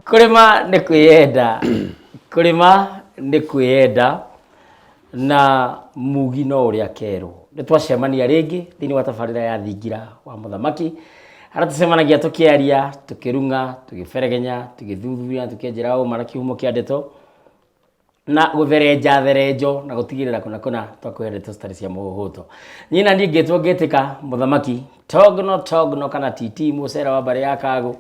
Kũrĩma nĩ kwĩyenda, kũrĩma nĩ kwĩyenda na mugi no ũrĩa kerwo. Nĩ twacemania rĩngĩ thĩinĩ wa tabarĩra ya Thingira wa Mũthamaki, harĩa tũcemanagia tũkĩaria, tũkĩrung'a, tũgĩberegenya, tũgĩthuthuria, tũkĩenjera ũma na kĩhumo kĩa ndeto. Na gũtherenja therenjo na gũtigĩrĩra kũna kũna twakũhe ndeto citarĩ cia mũhũhũto. Niĩ na niĩ ngĩtwo ngĩtĩka mũthamaki togno togno kana titi mũcera wa mbarĩ ya kagũ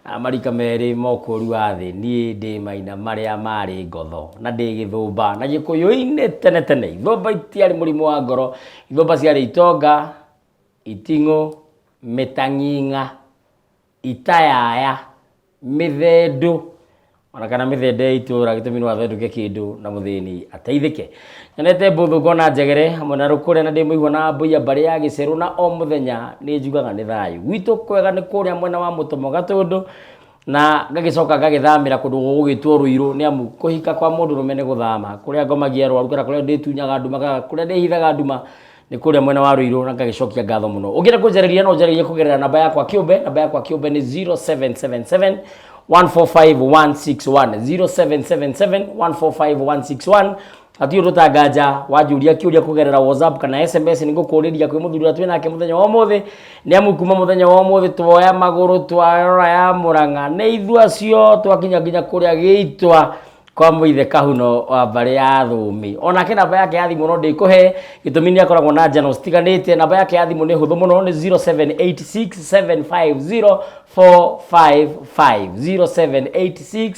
na marika merĩ ma ũkũũri wa thĩ. Niĩ ndĩ maina marĩa marĩ ngotho na ndĩ gĩthũmba na gĩkũyũ-inĩ tene tene ithũmba itiarĩ mũrimũ wa ngoro, ithũmba ciarĩ itonga, iting'ũ, mĩtang'ing'a, itayaya. Mĩthendũ, ona kana mĩthende ya itũra gĩtũmi no athendũke kĩndũ na mũthĩni ateithĩke. Nyonete mbũthũ ngona njegere hamwe na rũkũrĩa na ndĩ mũigua na mbũi ya mbarĩ ya gĩcerũ na o mũthenya nĩ njugaga nĩ thayũ. Gwitũ kwega nĩ kũrĩa mwena wa Mũtomo Gatũndũ na ngagĩcoka ngagĩthamĩra kũndũ gũgũgĩtwo Rũirũ nĩ amu kũhika kwa mũndũrũme nĩ gũthama. Kũrĩa ngomagia arwaru kana kũrĩa ndĩtunyaga nduma kana kũrĩa ndĩhithaga nduma nĩ kũrĩa mwena wa Ruiru na ngagĩcokia ngatho mũno. Ũngĩenda kũnjarĩria no ũnjarĩrie kũgerera namba yakwa kĩũmbe, namba yakwa kĩũmbe nĩ 0777 145 161 0777 145 161. Hatirĩ ũndũ ũtanganja wanjũria kĩũria kũgerera WhatsApp kana SMS nĩ ngũkũrĩria kwĩ mũthuri ũrĩa twĩ nake mũthenya wa ũmũthĩ nĩ amu kuma mũthenya wa ũmũthĩ tuoya magũrũ twarora ya Mũrang'a nĩ ithuĩ acio twakinya nginya kũrĩa gĩitwa kwa mũithe kahuno wa mbarĩ ya thũmĩ onake namba yake ya thimũ no ndĩkũhe gĩtũmi nĩ akoragwo na njano citiganĩte namba yake ya thimũ nĩ hũthũ mũno nĩ 0786750455 0786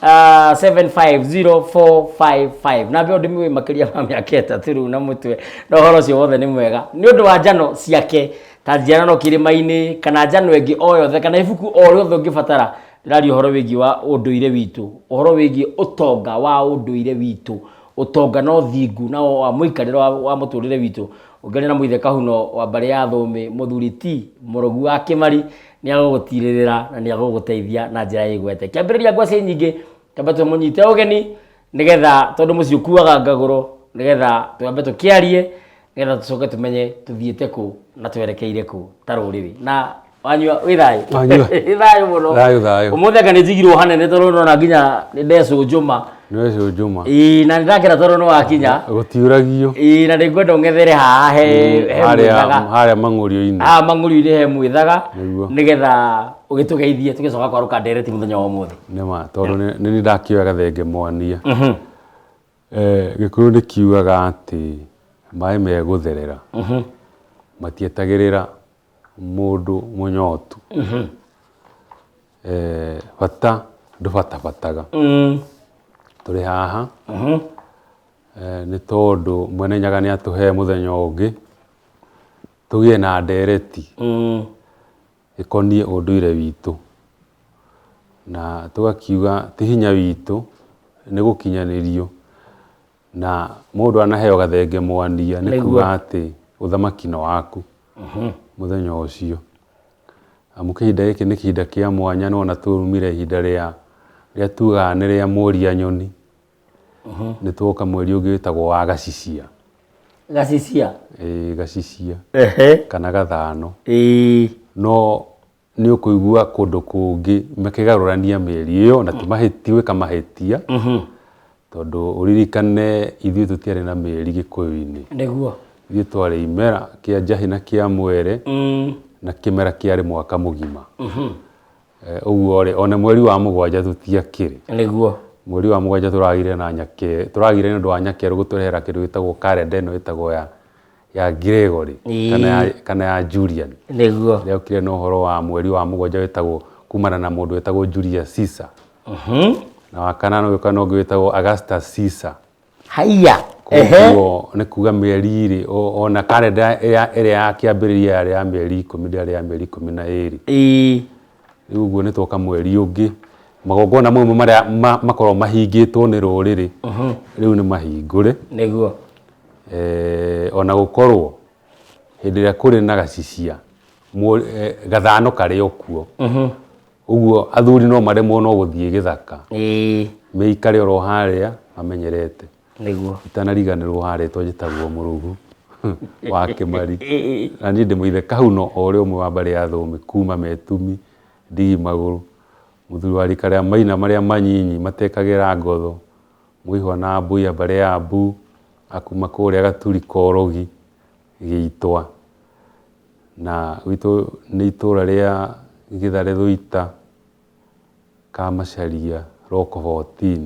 750455 namba ĩyo ndĩmĩũĩ makĩria ma mĩaka 3 rĩu na mũtwe na ũhoro ũcio wothe nĩ mwega nĩ ũndũ wa njano ciake ta njiarano kĩrĩma-inĩ kana njano ĩngĩ o yothe kana ibuku o rĩothe ũngĩbatara. Ndĩraria ũhoro wĩgiĩ wa ũndũire witũ, ũhoro wĩgiĩ ũtonga wa ũndũire witũ, ũtonga na ũthingu na wa mũikarĩre wa mũtũrĩre witũ. Ũngĩaria na Mũithe Kahuno wa mbarĩ ya Thũũmĩ, mũthuri ti Mũrũgu wa Kĩmari, nĩ agũgũtirĩrĩra na nĩ agũgũteithia na njĩra ĩgwete. Kĩambĩrĩria ngwacĩ nyingĩ, twambe tũmũnyite ũgeni nĩgetha tondũ mũciĩ ũkuaga ngagũro, nĩgetha twambe tũkĩarie nĩgetha tũcoke tũmenye tũthiĩte kũ na twerekeire kũ ta rũrĩrĩ. Na wanyua wĩ thayũ? Wanyua. Wĩ thayũ mũno. Thayũ, thayũ. Ũmũthĩ anga nĩ njigirwo hanene tondũ ndona nginya nĩ ndecũnjũma. Nĩ wecũnjũma. Ĩĩ na nĩ ndakena tondũ nĩ wakinya. Gũtiũragio. Ĩĩ na nĩngwenda ũng'ethere haha he he Harĩa mwĩthaga. harĩa mang'ũrio-inĩ. Haha mang'ũrio-inĩ he mwĩthaga Nĩguo. nĩgetha ũgĩtũgeithie tũgĩcoka kwarũka ndereti mũthenya wa ũmũthĩ. Nĩ ma tondũ nĩ nĩ ndakĩoya gathenge mwania. Gĩkũyũ nĩ kiugaga atĩ maĩ megũtherera matietagĩrĩra mũndũ mũnyotu. Bata ndũbatabataga. Tũrĩ haha nĩ tondũ Mwene Nyaga nĩ atũhe mũthenya ũngĩ tũgĩe na ndereti ĩkoniĩ ũndũire witũ. Na tũgakiuga ti hinya witũ, nĩ gũkinyanĩrio. Na mũndũ anaheo gathenge mwania nĩ kuga atĩ ũthamaki nĩ waku mũthenya ũcio. Amu kĩhinda gĩkĩ nĩ kĩhinda kĩa mwanya nĩwona tũrumire ihinda rĩa rĩrĩa tugaga nĩ rĩa mũria nyoni. Nĩ tuoka mweri ũngĩ wĩtagwo wa gacicia. Gacicia? Ĩĩ gacicia kana gathano. No nĩ ũkũigua kũndũ kũngĩ makĩgarũrania mĩeri ĩyo na ti gwĩka mahĩtia tondũ ũririkane ithuĩ tũtiarĩ na mĩeri gĩkũyũ-inĩ. Nĩguo. Ithuĩ twarĩ imera kĩa njahĩ na kĩa mwere na kĩmera kĩarĩ mwaka mũgima. Ũguo rĩ, ona mweri wa mũgwanja tũtiakĩrĩ. Nĩguo. Mweri wa mũgwanja tũragĩire na Nyakerũ, tũragĩire nĩ ũndũ wa Nyakerũ gũtũrehera kĩndũ gĩtagwo karenda ĩno ĩtagwo ya ya Gregory kana ya, kana ya Julian. Nĩguo. Ĩrĩa yokire na ũhoro wa mweri wa mũgwanja wĩtagwo kumana na mũndũ wĩtagwo Julius Caesar. Na wa kanana ũgĩũka na ũngĩ wĩtagwo Augustus Caesar. Haiya. Koguo nĩ kuga mĩeri rĩ, ona karenda ĩrĩa ya kĩambĩrĩria yarĩ ya mĩeri 10 ndĩarĩ ya mĩeri 12. Rĩu ũguo nĩ twoka mweri ũngĩ, magongona mau marĩa makoragwo mahingĩtwo nĩ rũrĩrĩ, rĩu nĩ mahingũre. Nĩguo. Ona gũkorwo hĩndĩ ĩrĩa kũrĩ na gacicia, gathano karĩ o kuo. Ũguo athuri no maremwo no gũthiĩ gĩthaka. Meikare oro harĩa mamenyerete. Nĩguo. Itanariganĩrwo harĩa rĩtwa njĩtagwo Mũrũgu wa Kĩmari. Na niĩ ndĩ mũithe Kahuno o ũrĩa ũmwe wa mbarĩ ya Thũũmĩ kuma Metumi, Ndigi Magũrũ, Mũthuri wa rika rĩa maina marĩa manyinyi matekagĩra ngotho, mũihwa na mbuya mbarĩ ya mbu, akuma kũrĩa Gaturi Korogi Gĩitwa. Na gwitũ nĩ itũra rĩa Gĩthare Thũita, Kamacharia, Local 14,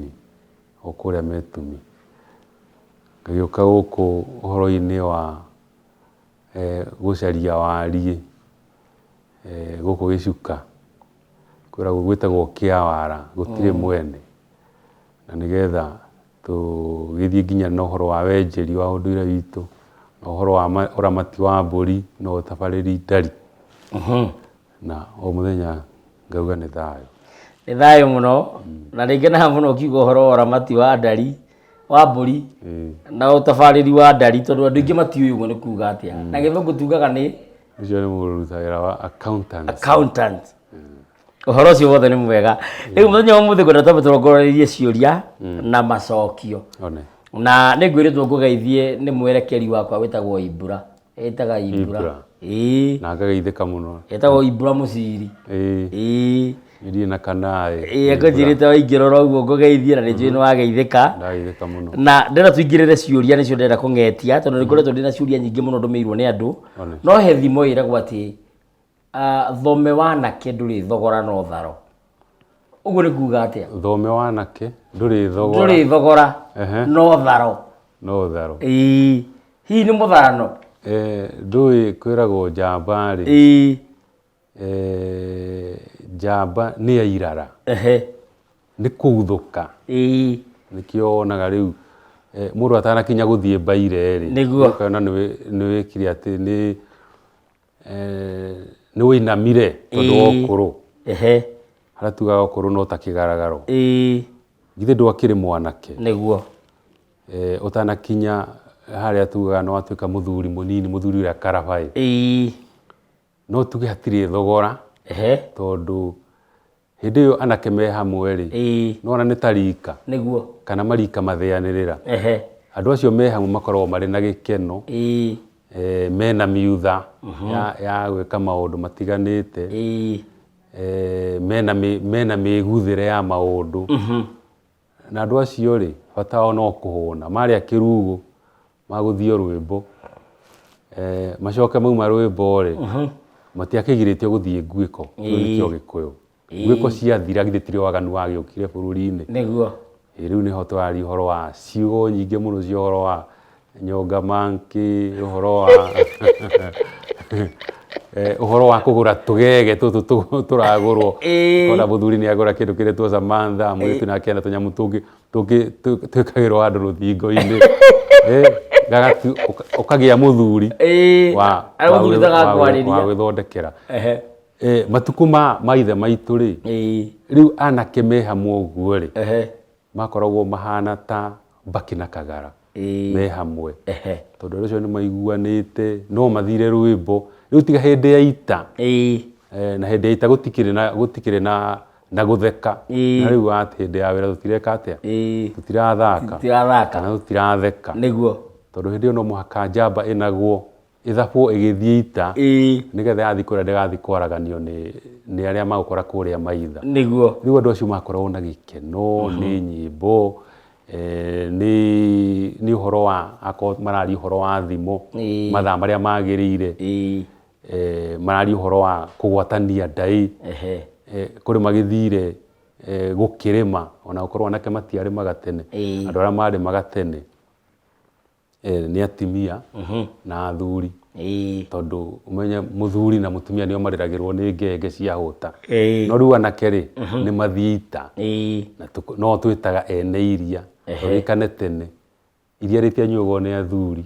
o kũrĩa Metumi. Ngagĩũka gũkũ ũhoro-inĩ wa gũcaria wariĩ gũkũ Gĩcuka. Kwĩragwo gwĩtagwo Kĩawara, gũtirĩ mwene. Na nĩgetha tũgĩthiĩ nginya na ũhoro wa wenjeri wa ũndũire witũ, na ũhoro wa ũramati wa mbũri na ũtabarĩri ndari. Na o mũthenya ngauga nĩ thayũ. Nĩ thayũ mũno, na nĩngenaga mũno ũkiuga ũhoro wa ũramati wa ndari, wa mbũri na ũtabarĩri wa ndari, tondũ andũ aingĩ matiũĩ ũguo nĩ kuga atĩa. Na gĩthũngũ tugaga nĩ Ũcio nĩ mũndũ ũrutaga wĩra wa accountant. Accountant. Ũhoro ũcio wothe nĩ mwega. Rĩu mũthenya wa ũmũthĩ ngwenda twambe tũrongorerie ciũria na macokio. One. Na nĩ ngwĩrĩtwo ngũgeithie nĩ mwerekeri wakwa wĩtagwo Ibura. Ĩtaga Ibura. Ibra. Ĩĩ. Na ngageithĩka mũno. Ĩtagwo Ibura Mũciri. Ĩĩ. Ĩĩ. Ndirĩ na kanaĩ. Ĩĩ ngũnjĩrĩte waingĩra oro ũguo ngũgeithie na nĩ njũĩ nĩ wageithĩka. Ndageithĩka mũno. Na ndĩrenda tũingĩrĩre ciũria, nĩcio ndĩrenda kũng'etia, tondũ nĩ ngoretwo ndĩna ciũria nyingĩ mũno ndũmĩirwo nĩ andũ. One. No he thimo ĩragwo atĩ thome wa anake ndũrĩ thogora no tharo. Ũguo nĩ kuga atĩa? Thome wa anake ndũrĩ thogora. Ndũrĩ thogora no tharo. No tharo. Ĩĩ. Hihi nĩ mũtharano? Ndũĩ kwĩragwo njamba rĩ. Ĩĩ. Njamba nĩ ya irara. Nĩ kũguthũka. Ĩĩ. Nĩkĩo wonaga rĩu mũndũ atanakinya gũthiĩ mbaire rĩ. Nĩguo. Ũkona nĩ wĩkire atĩ nĩ wĩinamire tondũ wa ũkũrũ. Harĩa tugaga ũkũrũ no ta kĩgaragaro. Ĩĩ. Githĩ ndwakĩrĩ mwanake? Nĩguo. Ũtanakinya harĩa tugaga nĩ watuĩka mũthuri mũnini, mũthuri ũrĩa karabaĩ. Ĩĩ. No tuge hatirĩ thogora. Tondũ hĩndĩ ĩyo anake me hamwe rĩ, Ĩĩ. nĩwona nĩ ta rika. Nĩguo. Kana marika mathĩanĩrĩra. Andũ acio me hamwe makoragwo marĩ na gĩkeno. Ĩĩ. Mena miutha ya gwĩka maũndũ matiganĩte. Ĩĩ. Mena mĩguthĩre ya maũndũ. Na andũ acio rĩ, bata wao no kũhũna. Marĩa kĩrugũ, magũthiĩ rwĩmbo. Macoke mauma rwĩmbo rĩ, matiakĩgirĩtio gũthiĩ nguĩko. Kĩu nĩkĩo Gĩkũyũ. Nguĩko ciathira githĩ tirĩ waganu wagĩũkire bũrũri-inĩ. Nĩguo. Rĩu nĩho tũraria ũhoro wa ciugo nyingĩ mũno cia ũhoro wa nyonga monkey, ũhoro wa ũhoro wa kũgũra tũgege tũtũ tũragũrwo. Ona mũthuri nĩ agũra kĩndũ kĩretwo Samantha, mũirĩtu nake ena tũnyamũ tũngĩ tũngĩ twĩkagĩrwo handũ rũthingo-inĩ. Ũkagĩa mũthuri Arĩa mũthuri ũtagakwarĩria. wa gwĩthondekera. Matukũ ma maithe maitũ rĩ, rĩu anake me hamwe ũguo rĩ, makoragwo mahana ta mbakĩ na kagara. Me hamwe. Tondũ andũ acio nĩ maiguanĩte, no mathire rwĩmbo. Rĩu tiga hĩndĩ ya ita. Na hĩndĩ ya ita gũtikĩrĩ na gũtheka. Na rĩu atĩ hĩndĩ ya wĩra tũtireka atĩa? Tũtirathaka. Tũtirathaka. Kana tũtiratheka. Nĩguo. Tondũ hĩndĩ ĩyo no mũhaka njamba ĩnagwo, ĩthabwo ĩgĩthiĩ ita. Nĩgetha yathiĩ kũrĩa ndĩgathiĩ kwaraganio nĩ arĩa magũkora kũrĩa maitha. Nĩguo. Rĩu andũ acio makoragwo na gĩkeno, nĩ nyĩmbo, nĩ ũhoro wa, akorwo mararia ũhoro wa thimo, mathaa marĩa magĩrĩire. Mararia ũhoro wa kũgwatania ndaĩ. Kũrĩ magĩthire gũkĩrĩma, ona gũkorwo anake matiarĩmaga tene. Andũ arĩa marĩmaga tene nĩ atumia na athuri. Tondũ ũmenye mũthuri na mũtumia nĩo marĩragĩrwo nĩ ngenge cia hũta. No rĩu anake rĩ, nĩ mathiĩ ita. Na no twĩtaga ene iria. Tũririkane tene. Iria rĩtianyuagwo nĩ athuri.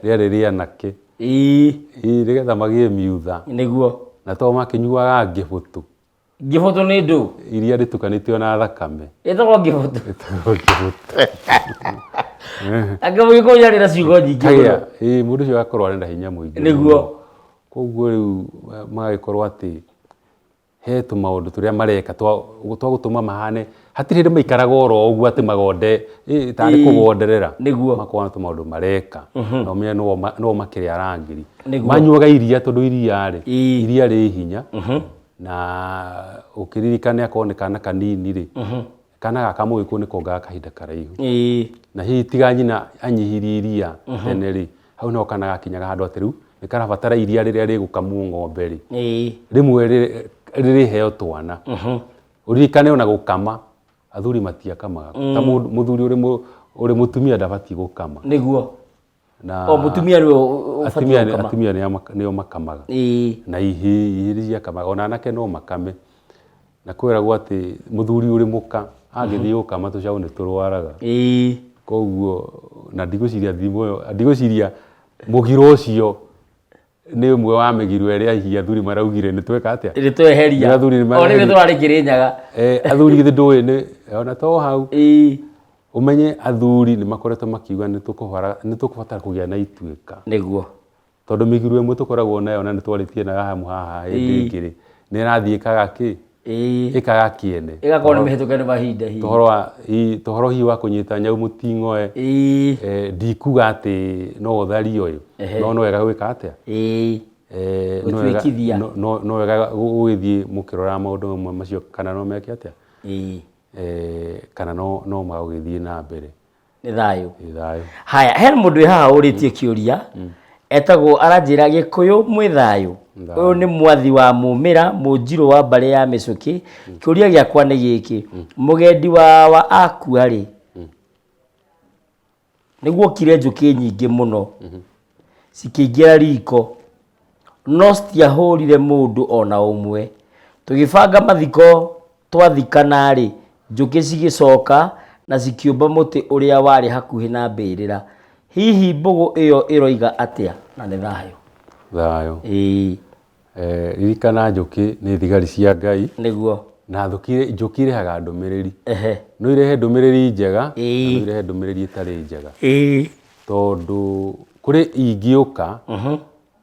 Rĩarĩ rĩa anake. Ĩĩ, nĩgetha magĩe miutha. Nĩguo. Na to makĩnyuaga ngĩbũtũ. Ngĩbũtũ nĩ ndũ? Iria rĩtukanĩtio na thakame. Ĩtagwo ngĩbũtũ. Ĩtagwo ngĩbũtũ. Angĩ mũgĩkũyũ arĩ na ciugo nyingĩ Kagĩa, mũno. ĩĩ, mũndũ ũcio agakorwo arĩ na hinya mũingĩ Nĩguo. mũno. Koguo rĩu magagĩkorwo atĩ he tũmaũndũ tũrĩa mareka twa gũtũma mahane, hatirĩ hĩndĩ maikaraga oro ũguo atĩ magonde, tarĩ kũgonderera. Nĩguo. Makoragwo na tũmaũndũ mareka. Na ũmenye no makĩrĩ arangĩri. Nĩguo. Manyuaga iria tondũ iria rĩ, iria rĩ hinya. Na ũkĩririkane akorwo nĩ kana kanini rĩ, kana gaka mũgĩkũyũ nĩ kongaga kahinda karaihu. Na hihi tiga nyina anyihirie iria tene rĩ, hau niho kana gakinyaga handũ atĩ rĩu nĩ karabatara iria rĩrĩa rĩgũkamwo ng'ombe rĩ, rĩmwe rĩrĩheo twana. Ũririkane ona gũkama athuri matiakamaga. Ta mũthuri ũrĩ mũtumia ndabatiĩ gũkama. Nĩguo. Na O mũtumia nĩwe ũbatiĩ gũkama. Atumia nĩo makamaga. Na ihĩĩ nĩ ciakamaga, ona anake no makame. Na kwĩragwo atĩ mũthuri ũrĩ mũka angĩthiĩ gũkama tũcaũ nĩ tũrwaraga. Koguo na ndigwĩciria thimo ĩyo, ndigwĩciria mũgiro ũcio nĩ ũmwe wa mĩgiro ĩrĩa hihi athuri maraugire nĩ tweka atĩa? Nĩ tweheria. Nĩ athuri nĩ O rĩrĩ mareheria. tũrarĩ Kĩrĩnyaga. Athuri githĩ ndũĩ nĩ ona to hau. Ũmenye athuri nĩ makoretwo makiuga nĩ tũkũbatara kũgĩa na ituĩka. Nĩguo. Tondũ mĩgiro ĩmwe tũkoragwo nayo na nĩ twarĩtie nayo hamu haha hĩndĩ ĩngĩ rĩ, nĩ ĩrathiĩ ĩkaga kĩ? Ĩkaga kĩene. Ĩgakorwo nĩ mĩhĩtũke nĩ mahinda hihi. Tũhoro hihi wa kũnyita nyau mũting'oe. Ndikuga atĩ no ũtharie ũyũ, no no wega gwĩka atĩa? Gũtuĩkithia. No wega gũgĩthiĩ mũkĩroraga maũndũ mamwe macio kana no meke atĩa? Kana no magũgĩthiĩ na mbere. Nĩ thayũ. Nĩ thayũ. Haya, hena mũndũ wĩ haha ũrĩtie kĩũria, etagwo aranjĩra Gĩkũyũ mwĩ thayũ. Ũyũ nĩ mwathi wa Mũmĩra, Mũnjirũ wa mbarĩ ya Mĩcũkĩ. Kĩũria gĩakwa nĩ gĩkĩ, mũgendi wa akua rĩ, nĩguokire njũkĩ nyingĩ mũno cikĩingĩra riko, no citiahũrire mũndũ ona ũmwe. Tũgĩbanga mathiko twathikana rĩ, njũkĩ cigĩcoka na cikĩũmba mũtĩ ũrĩa warĩ hakuhĩ na mbĩrĩra. Hihi mbũgũ ĩyo ĩroiga atĩa? Na nĩ thayũ. Thayũ. Ririkana njũkĩ nĩ thigari cia Ngai. Nĩguo. Na njũkĩ irehaga ndũmĩrĩri. No irehe ndũmĩrĩri njega, na no irehe ndũmĩrĩri ĩtarĩ njega. Tondũ kũrĩ ingĩũka,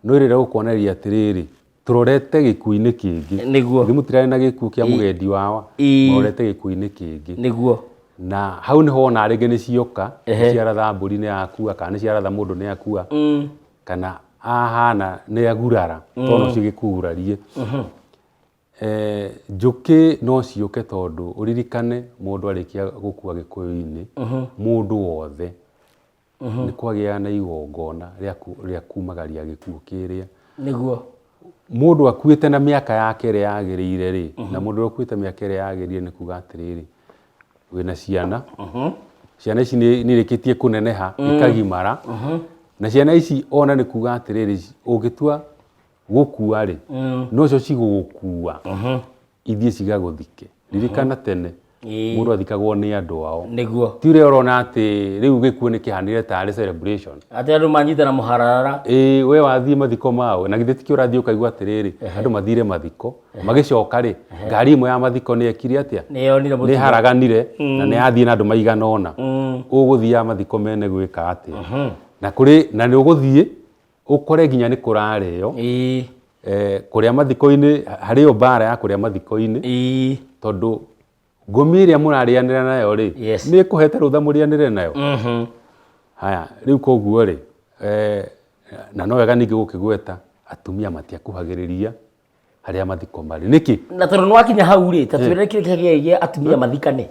no ĩrenda gũkuonereria atĩrĩrĩ, tũrorete gĩkuũ-inĩ kĩngĩ. Nĩguo. Githĩ mũtirarĩ na gĩkuũ kĩa mũgendi wawa? Mũrorete gĩkuũ-inĩ kĩngĩ. Nĩguo. Na hau nĩho wona rĩngĩ nĩ cioka, nĩ ciaratha mbũri nĩ yakua, kana nĩ ciaratha mũndũ nĩ akua, kana ahana nĩ agurara, tondũ no cigĩkugurarie. Njũkĩ no ciũke tondũ ũririkane mũndũ arĩkia gũkua gĩkũyũ-inĩ, mũndũ wothe nĩ kwagĩaga na igongona rĩa kumagaria gĩkuũ kĩrĩa. Nĩguo. Mũndũ akuĩte na mĩaka yake ĩrĩa yagĩrĩire rĩ, na mũndũ ũrĩa ũkuĩte mĩaka ĩrĩa yagĩrĩire nĩ kuga atĩrĩrĩ, wĩna ciana, ciana ici nĩ irĩkĩtie kũneneha, ikagimara, na ciana ici ona nĩ kuga atĩrĩrĩ, ũngĩtua gũkua rĩ, nocio cigũgũkua, ithiĩ cigagũthike. Ririkana tene, mũndũ athikagwo nĩ andũ ao. Nĩguo. Ti ũrĩa ũrona atĩ rĩu gĩkuũ nĩ kĩhanire tarĩ celebration. Atĩ andũ manyitana mũhararara. We wathiĩ mathiko mao, na githĩ tikĩo ũrathiĩ ũkaigua atĩrĩrĩ, andũ mathire mathiko, magĩcoka rĩ, ngari ĩmwe ya mathiko nĩ yekire atĩa? Nĩ yonire mũtino. Nĩ haraganire, na nĩ yathiĩ na andũ maigana ũna. Ũgũthiaga mathiko mene gwĩka atĩa? Na kũrĩ, na nĩ ũgũthiĩ, ũkore nginya nĩ kũrarĩo. Kũrĩa mathiko-inĩ, harĩ o mbara ya kũrĩa mathiko-inĩ. Tondũ ngũmi ĩrĩa mũrarĩanĩra nayo rĩ, nĩ ĩkũhete rũtha mũrĩanĩre nayo. Haya, rĩu koguo rĩ, na no wega ningĩ gũkĩgweta, atumia matiakuhagĩrĩria harĩa mathiko marĩ. Nĩkĩ? Na tondũ nĩ wakinya hau rĩ, ta twĩre kĩrĩa kĩagĩrĩire atumia mathikane.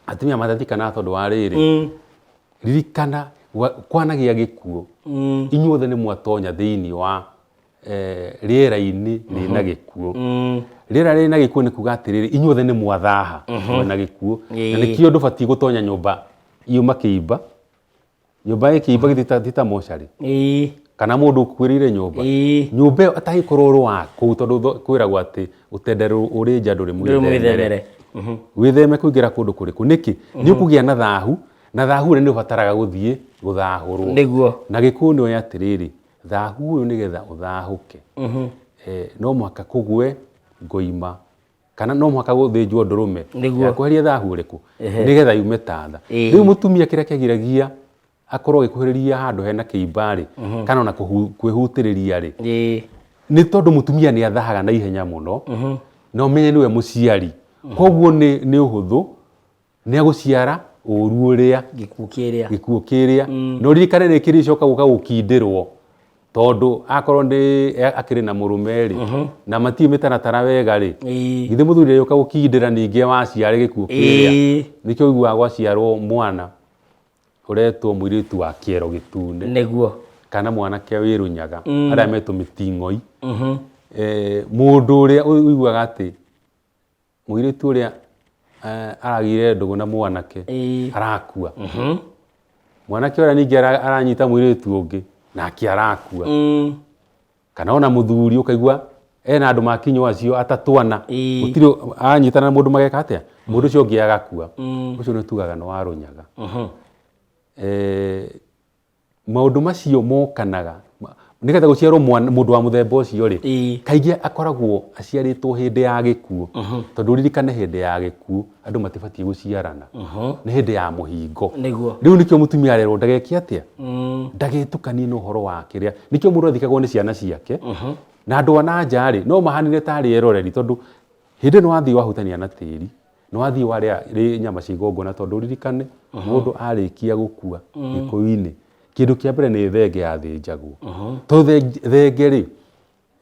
Atumia matathikanaga tondũ wa rĩrĩ, ririkana kwanagĩa gĩkuũ, inyuothe nĩ mwatonya thĩinĩ wa rĩera-inĩ rĩna gĩkuũ. Rĩera rĩna gĩkuũ nĩ kuga atĩrĩrĩ, inyuothe nĩ mwathaha mwena gĩkuũ. Na nĩkĩo ndũbatiĩ gũtonya nyũmba yuma kĩimba. Nyũmba ĩ kĩimba githĩ ti ta mocarĩ. Kana mũndũ ũkuĩrĩire nyũmba. Nyũmba ĩyo atangĩkorwo ũrĩ wa kũu, tondũ kwĩragwo atĩ ũtenderũ ũrĩ nja ndũrĩ Ndũrĩ mwĩthemere. mwĩthemere. Wĩtheme kũingĩra kũndũ kũrĩkũ. Nĩkĩ? Nĩ ũkũgĩa na thahu, na thahu ũrĩa nĩ ũbataraga gũthiĩ gũthahũrwo. Nĩguo. Na gĩkũyũ nĩ oĩ atĩrĩrĩ, thahu ũyũ nĩgetha ũthahũke, no mũhaka kũgwe ngoima, kana no mũhaka gũthĩnjwo ndũrũme. Nĩguo. Ya kweheria thahu ũrĩkũ? Nĩgetha yume ta tha. Rĩu mũtumia kĩrĩa kĩagiragia akorwo agĩkuhĩrĩria handũ hena kĩimba rĩ, kana ona kwĩhutĩrĩria rĩ, nĩ tondũ mũtumia nĩ athahaga na ihenya mũno, na ũmenye nĩwe mũciari. Koguo nĩ ũhũthũ, nĩ agũciara ũru ũrĩa, Gĩkuũ kĩrĩa. Gĩkuũ kĩrĩa. Na ũririkane nĩ kĩrĩcoka gũka gũkindĩrwo. Tondũ akorwo nĩ akĩrĩ na mũrũme rĩ, na matirĩ mĩtaratara wega rĩ, githĩ mũthuri arĩũka gũkindĩra ningĩ waciare gĩkuũ kĩrĩa. Nĩkĩo ũiguaga gwaciarwo mwana ũretwo mũirĩtu wa kĩero gĩtune. Nĩguo. Kana mwanake wĩ rũnyaga, arĩa metwo mĩting'oi. Mũndũ ũrĩa ũiguaga atĩ mũirĩtu ũrĩa aragĩire ndũgũ na mwanake arakua. Mwanake ũrĩa ningĩ aranyita mũirĩtu ũngĩ nake arakua. Kana ona mũthuri ũkaigua ena andũ makinywo acio atatũ ana, gũtirĩ aranyitana na mũndũ mageka atĩa, mũndũ ũcio ũngĩ agakua. Ũcio nĩ tugaga nĩ wa rũnyaga. Maũndũ macio mokanaga nĩgetha gũciarwo mũndũ wa mũthemba ũcio rĩ, kaingĩ akoragwo aciarĩtwo hĩndĩ ya gĩkuũ. Tondũ ũririkane hĩndĩ ya gĩkuũ andũ matibatiĩ gũciarana. Nĩ hĩndĩ ya mũhingo. Nĩguo. Rĩu nĩkĩo mũtumia arerwo ndageke atĩa, ndagetukanie na ũhoro wa kĩrĩa. Nĩkĩo mũndũ athikagwo nĩ ciana ciake. Na andũ a na nja rĩ, no mahanire tarĩ eroreri, tondũ hĩndĩ ĩno wathiĩ wahutania na tĩri, nĩ wathiĩ warĩa nyama cia igongona, tondũ ũririkane mũndũ arĩkia gũkua Gĩkũyũ-inĩ, kĩndũ kĩa mbere nĩ thenge yathĩnjagwo. Tondũ thenge rĩ,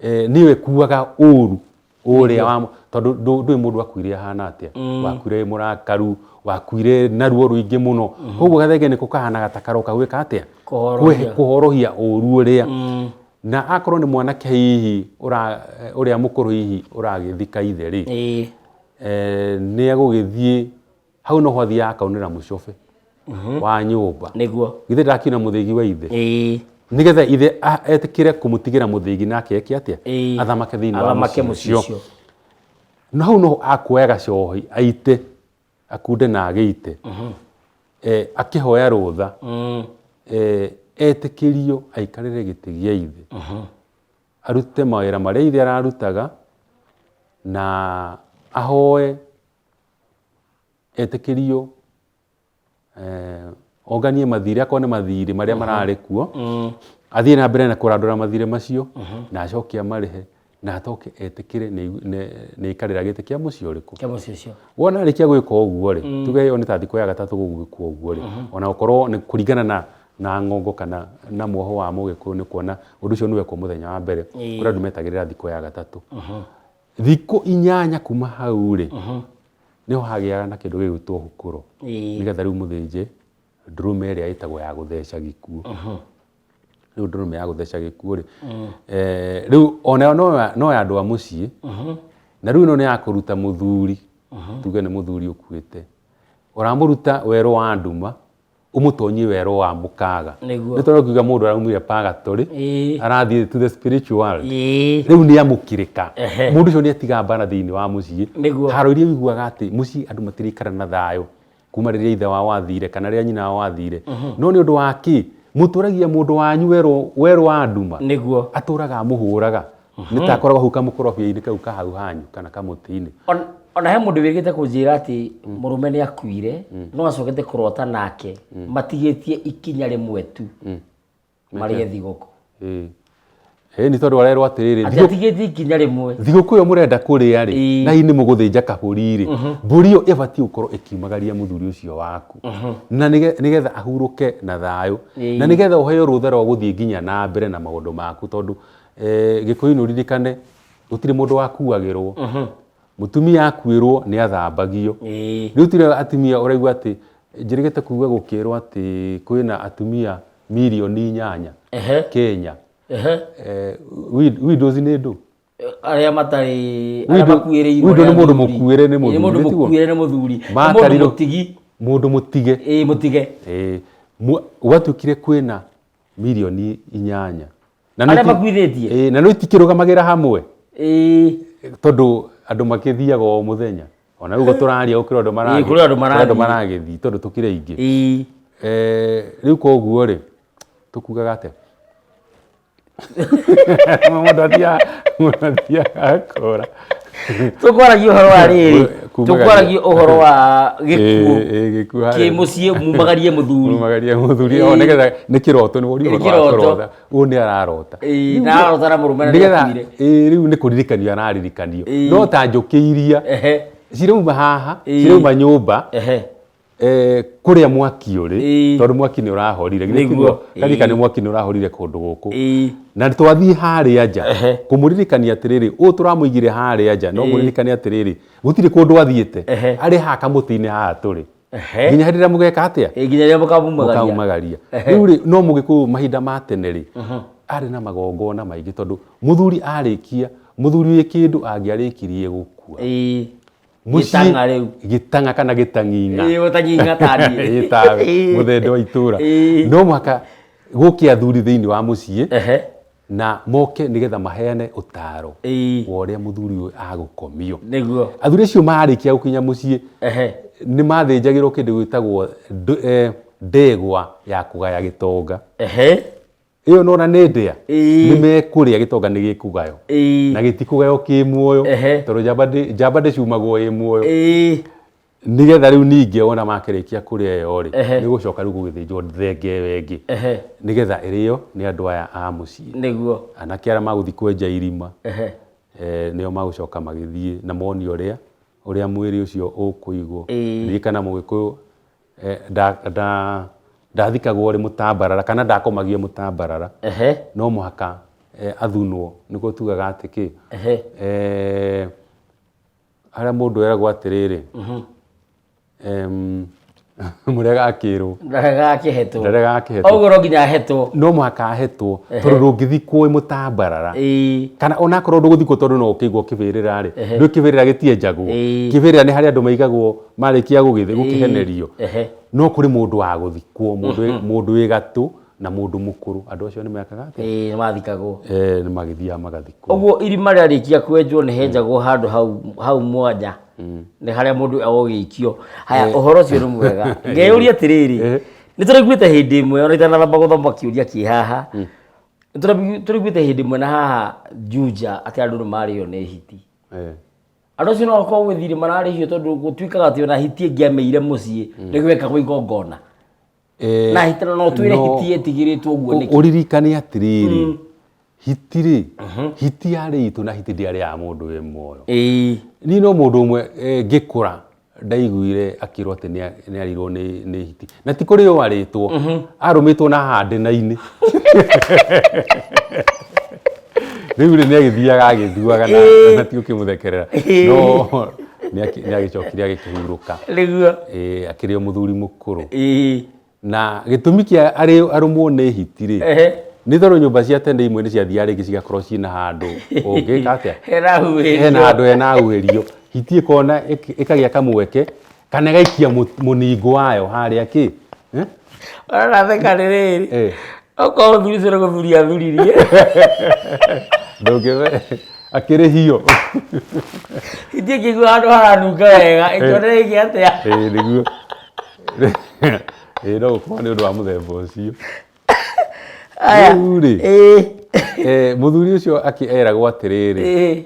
nĩyo ĩkuaga ũru ũrĩa wa, tondũ ndũĩ mũndũ akuire ahana atĩa, wakuire mũrakaru, wakuire na ruo rũingĩ mũno. Koguo gathenge nĩko kahanaga ta karoka gwĩka atĩa, kũhorohia ũru ũrĩa. Na akorwo nĩ mwanake hihi ũrĩa mũkũrũ hihi ũragĩthika ithe rĩ, nĩ egũgĩthiĩ hau, noho athiaga akaunĩra mũcobe wa nyũmba. Nĩguo. Githĩ ndakiuna mũthĩgi wa ithe, nĩgetha ithe etĩkĩre kũmũtigĩra mũthĩgi nake eke atĩa, athamake thĩinĩ wa mũciĩ ũcio. Na hau noho akuoya gacohi aite, akunde na agĩite, akĩhoya rũtha, etĩkĩrio aikarĩre gĩtĩ gĩa ithe, arute mawĩra marĩa ithe ararutaga, na ahoe etĩkĩrio onganie mathirĩ, akorwo nĩ mathirĩ marĩa mararĩ kuo, athiĩ na mbere na kũrandũra mathirĩ macio, na acoke amarĩhe, na atoke etĩkĩre nĩ aikarĩra gĩtĩ kĩa mũciĩ ũrĩkũ. Kĩa mũciĩ ũcio. Wona arĩkia gwĩka ũguo rĩ, tuge ĩyo nĩ ta thikũ ya gatatũ gũgwĩkwo ũguo rĩ, ona gũkorwo nĩ kũringana na ng'ongo kana na muoho wa Mũgĩkũyũ, nĩ kuona ũndũ ũcio nĩ wekwo mũthenya wa mbere, kũrĩ andũ metagĩrĩra thikũ ya gatatũ. Thikũ 8 kuma hau rĩ, nĩho hagĩaga na kĩndũ gĩgwĩtwo hukũro, nĩgetha rĩu mũthĩnje ndũrũme ĩrĩa ĩtagwo ya gũtheca gĩkuũ. Rĩu ndũrũme ya gũtheca gĩkuũ rĩ, rĩu onayo no ya andũ a mũciĩ, na rĩu ĩno nĩ ya kũruta mũthuri, tuge nĩ mũthuri ũkuĩte, ũramũruta werũ wa nduma, ũmũtonyie werũ wa mũkaga. Nĩ tondũ kiuga mũndũ araumire purgatory, arathiĩ to the spiritual world. Rĩu nĩ amũkĩrĩka. Mũndũ ũcio nĩ atiga mbara thĩinĩ wa mũciĩ. Haro iria ũiguaga atĩ mũciĩ andũ matirikara na thayũ kuma rĩrĩa ithe wao athire kana rĩrĩa nyina wao athire. No nĩ ũndũ wa kĩ? Mũtũragia mũndũ wanyu werũ wa nduma. Nĩguo. Atũraga amũhũraga. Nĩ ta akoragwo hau kamũkorobia-inĩ kau ka hau hanyu kana kamũtĩ-inĩ. Ona he mũndũ wĩrĩgĩte kũnjĩra atĩ mũrũme nĩ akuire, no acokete kũrota nake matigĩtie ikinya rĩmwe tu marĩe thigũkũ. Nĩ tondũ arerwo atĩrĩrĩ, atĩ atigĩtie ikinya rĩmwe, thigũkũ ĩyo mũrenda kũrĩa rĩ, na hihi nĩ mũgũthĩnja kabũri rĩ, mbũri ĩyo ĩbatiĩ gũkorwo ĩkiumagaria mũthuri ũcio waku, na nĩgetha ahurũke na thayũ, na nĩgetha ũheo rũtha rwa gũthiĩ nginya na mbere na maũndũ maku, tondũ Gĩkũyũ-inĩ ũririkane gũtirĩ mũndũ wakuagĩrwo. Mũtumia akuĩrwo nĩ athambagio. Rĩu tira atumia ũraigua atĩ njĩrĩgĩte kuga gũkĩrwo atĩ kwĩna atumia mirioni 8 Kenya. Widows nĩ ndũ? Arĩa matarĩ, arĩa makuĩrĩirwo. Widow nĩ mũndũ mũkuĩre nĩ mũthuri. Mũndũ mũkuĩre nĩ mũthuri. Mũndũ mũtigi. Mũndũ mũtige. Ĩĩ, mũtige. Gwatuĩkire kwĩna mirioni 8. Arĩa makuithĩtie. Na no itikĩrũgamagĩra hamwe. Tondũ andũ makĩthiaga o mũthenya. Ona rĩu tũraria gũkĩra andũ marathiĩ. Kũrĩ andũ marathiĩ. Maragĩthiĩ tondũ tũkĩrĩ aingĩ. Rĩu koguo rĩ, tũkugaga atĩa? Mũndũ athiaga akora. Tũkwaragia ũhoro wa rĩrĩ, tũkwaragia ũhoro wa gĩkuũ kĩ mũciĩ, mumagarie mũthuri. Mumagarie mũthuri, o nĩgetha nĩ kĩroto, nĩ woria ũhoro wa kũrota. Ũyũ nĩ ararota. Na ararota na mũrũme na nĩakuire. Rĩu nĩ kũririkanio araririkanio. No ta njũkĩ iria cirauma haha, cirauma nyũmba, Kũrĩa mwaki ũrĩ, tondũ mwaki nĩ ũrahorire. Githĩ Nĩguo. tiguo? Karirikane mwaki nĩ ũrahorire kũndũ gũkũ. Na twathiĩ harĩa nja kũmũririkania atĩrĩrĩ, ũũ tũramũigire harĩa nja, no mũririkane atĩrĩrĩ, gũtirĩ kũndũ athiĩte, arĩ haha kamũtĩ-inĩ haha tũrĩ. Nginya hĩndĩ ĩrĩa mũgeka atĩa? Ĩ, nginya rĩrĩa mũkamumagaria. Mũkaumagaria. Rĩu rĩ, no Mũgĩkũyũ mahinda ma tene rĩ, arĩ na magongona maingĩ tondũ mũthuri arĩkia, mũthuri wĩ kĩndũ angĩarĩkirie gũkua. Mũciĩ- Gĩtang'a rĩu. Gĩtang'a kana gĩtang'ing'a. Ĩ, gũtang'ing'a ta niĩ. Ĩ, tawe, mũthemba wa itũra. No mũhaka gũke athuri thĩinĩ wa mũciĩ na moke nĩgetha maheane ũtaro wa ũrĩa mũthuri ũyũ agũkomio. Nĩguo. Athuri acio marĩkia gũkinya mũciĩ nĩ mathĩnjagĩrwo kĩndũ gĩtagwo ndegwa ya kũgaya gĩtonga. Ĩyo nona nĩ ndĩa. Nĩ mekũrĩa gĩtonga nĩ gĩkũgayo. Na gĩtikũgayo kĩ muoyo tondũ njamba ndĩcumagwo ĩ muoyo. Nĩgetha rĩu ningĩ ona makĩrĩkia kũrĩa ĩyo rĩ, nĩ gũcoka rĩu gũgĩthĩnjwo thenge ĩyo ĩngĩ. Nĩgetha ĩrĩo nĩ andũ aya a mũciĩ. Nĩguo. Anake arĩa magũthiĩ kwenja irima, nĩo magũcoka magĩthiĩ na mone ũrĩa mwĩrĩ ũcio ũkũigwo. Ririkana Mũgĩkũyũ ndathikagwo rĩ mũtambarara kana ndakomagio mũtambarara. No mũhaka athunwo, nĩguo tugaga atĩ kĩ? Harĩa mũndũ eragwo atĩrĩrĩ, mũrega akĩrwo. Ndarega akĩhetwo. Ndarega akĩhetwo. Ũguo no nginya ahetwo. No mũhaka ahetwo, tondũ ndũngĩthikwo wĩ mũtambarara. Kana onakorwo ndũgũthikwo tondũ no ũkĩigwo kĩbĩrĩra rĩ, ndũĩ kĩbĩrĩra gĩtienjagwo. Kĩbĩrĩra nĩ harĩa andũ maigagwo marĩkia gũkĩhenerio. No kũrĩ mũndũ wa gũthikwo, mũndũ wĩ gatũ na mũndũ mũkũrũ. Andũ acio nĩ mekaga atĩa? Ĩ, nĩ mathikagwo. Nĩ magĩthiaga magathikwo. Ũguo irima rĩarĩkia kwenjwo nĩ henjagwo handũ hau mwanya. Nĩ harĩa mũndũ agũgĩikio. Haya, ũhoro ũcio nĩ mwega. Ngeyũria atĩrĩrĩ, nĩ tũraiguĩte hĩndĩ ĩmwe ona itanamba gũthoma kĩũria kĩ haha. Nĩ tũraiguĩte hĩndĩ ĩmwe na haha Juja atĩ andũ nĩ marĩo nĩ hiti. Andũ acio no makorwo gwĩ thirĩ mararĩhio tondũ gũtuĩkaga atĩ ona hiti ĩngĩameire mũciĩ nĩ gwekagwo igongona. Na hiti no twĩre hiti ĩtigĩrĩtwo ũguo nĩkĩ? Ũririkane atĩrĩrĩ, hiti rĩ, hiti yarĩ itũ na hiti ndĩarĩ ya mũndũ wĩ muoyo. Niĩ no mũndũ ũmwe ngĩkũra ndaiguire akĩrwo atĩ nĩ arĩirwo nĩ hiti. Na ti kũrĩo arĩtwo, arũmĩtwo na haha ndĩna-inĩ. Rĩu rĩ, nĩ agĩthiaga agĩthuaga na ti ũkĩmũthekerera. No nĩ agĩcokire agĩkĩhurũka. Nĩguo. Akĩrĩ o mũthuri mũkũrũ. Na gĩtũmi kĩa arũmwo nĩ hiti rĩ, nĩ tondũ nyũmba cia tene imwe nĩ ciathiaga rĩngĩ cigakorwo ciĩna handũ ũngĩka atĩa? Hena huhĩrio. Hena handũ hena huhĩrio. Hiti ĩkona ĩkagĩa kamweke kana ĩgaikia mũningũ wayo harĩa kĩ? Ũratheka nĩ rĩrĩ. Okorwo mũthuri ũcio nĩ gũthuria athuririe. Ndũngĩme akĩrĩhio. Hiti ĩkĩigua handũ haranunga wega, ĩkĩona ĩngĩ atĩa? Ĩĩ nĩguo. Ĩĩ no gũkorwo nĩ ũndũ wa mũthemba ũcio. Rĩu rĩ, mũthuri ũcio eragwo atĩrĩrĩ,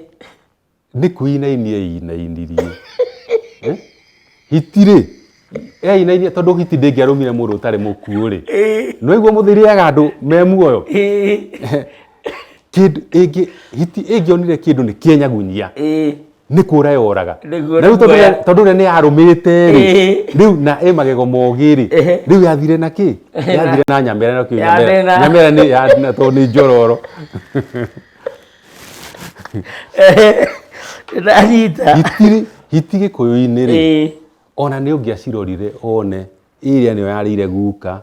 nĩ kũinainia ainainirie. Hiti rĩ, einainie tondũ hiti ndĩngĩarũmire mũndũ ũtarĩ mũkuũ rĩ. No iguo mũthiriaga andũ me muoyo. Kĩndũ ĩngĩ, hiti ĩngĩonire kĩndũ nĩ kĩenyagunyia. Nĩ kũra yoraga. Na rĩu tondũ ũrĩa nĩ yarũmĩte rĩ, rĩu na ĩ magego mogĩ rĩ, rĩu yathire na kĩ? Yathire na nyamera na kĩu nyamera. Nyamera nĩ ya tondũ nĩ njororo. Ndanyita. Hiti Gĩkũyũ-inĩ rĩ, ona nĩ ũngĩacirorire one ĩrĩa nĩyo yarĩire guka,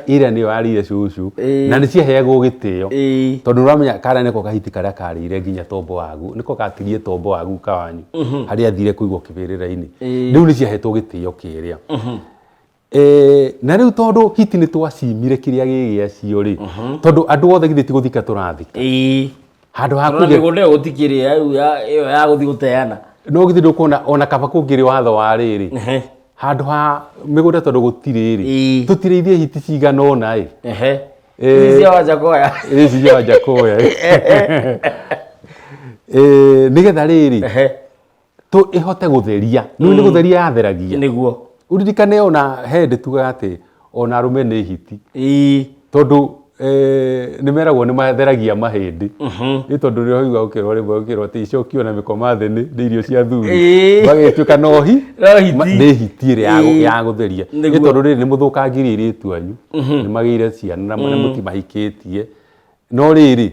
ĩrĩa nĩyo yarĩire cũcũ, na nĩ ciaheagwo gĩtĩo. Tondũ ũramenya karĩa nĩko kahiti karĩa karĩire nginya tombo wagu, nĩko gatirie tombo wa guka wanyu, harĩa athire kũigwo kĩbĩrĩra-inĩ. Rĩu nĩ ciahetwo gĩtĩo kĩrĩa. Na rĩu tondũ hiti nĩ twacimire kĩrĩa gĩ gĩacio rĩ, tondũ andũ othe githĩ ti gũthika tũrathika. Handũ ha Tondũ mĩgũnda ĩyo gũtikĩrĩ ĩyo ya gũthiĩ gũteana. No githĩ ndũkuona ona kaba kũngĩrĩ watho wa rĩrĩ, handũ ha mĩgũnda tondũ gũtirĩ rĩ, tũtirĩithie hiti cigana ũna ĩ. Ici cia Wanjakoya. Ici cia Wanjakoya. Nĩgetha rĩrĩ, ĩhote gũtheria. Nĩ nĩ gũtheria yatheragia. Nĩguo. Ũririkane ona he hĩndĩ tugaga atĩ ona arũme nĩ hiti. Tondũ Nĩ meragwo nĩ matheragia mahĩndĩ, nĩ tondũ rĩrĩa ũigua ũkĩrwo rĩmwe ũkĩrwo atĩ icokio na mĩkoma thĩ nĩ irio cia thuri. Magĩtuĩka no hi No hiti. Nĩ hiti ĩrĩa ya gũtheria, nĩ tondũ rĩrĩ nĩ mũthũkangirie airĩtu anyu, nĩ magĩire ciana na mũtimahikĩtie, no rĩrĩ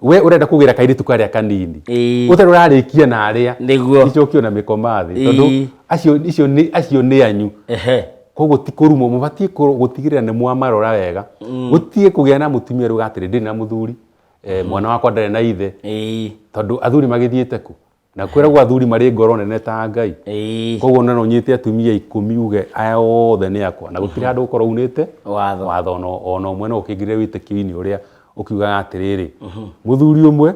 we ũrenda kũgĩra kairĩtu karĩa kanini ũtarĩ ũrarĩkia na arĩa icokio na mĩkoma thĩ, tondũ acio icio nĩ acio nĩ anyu. Koguo ti kũrumwo, mũbatiĩ gũtigĩrĩra nĩ mwamarora wega, gũtige kũgĩa na mũtumia rĩu atĩrĩ, ndĩrĩ na mũthuri, mwana wakwa ndarĩ na ithe, tondũ athuri magĩthiĩte kũ? Na kwĩragwo athuri marĩ ngoro nene ta Ngai. Koguo no ũnyite atumia 10 uge aya othe nĩ akwa, na gũtirĩ handũ ũkorwo unĩte watho. Watho ona ũmwe. No ũkĩingĩrĩre wĩtĩkio-inĩ ũrĩa ũkiugaga atĩrĩrĩ, mũthuri ũmwe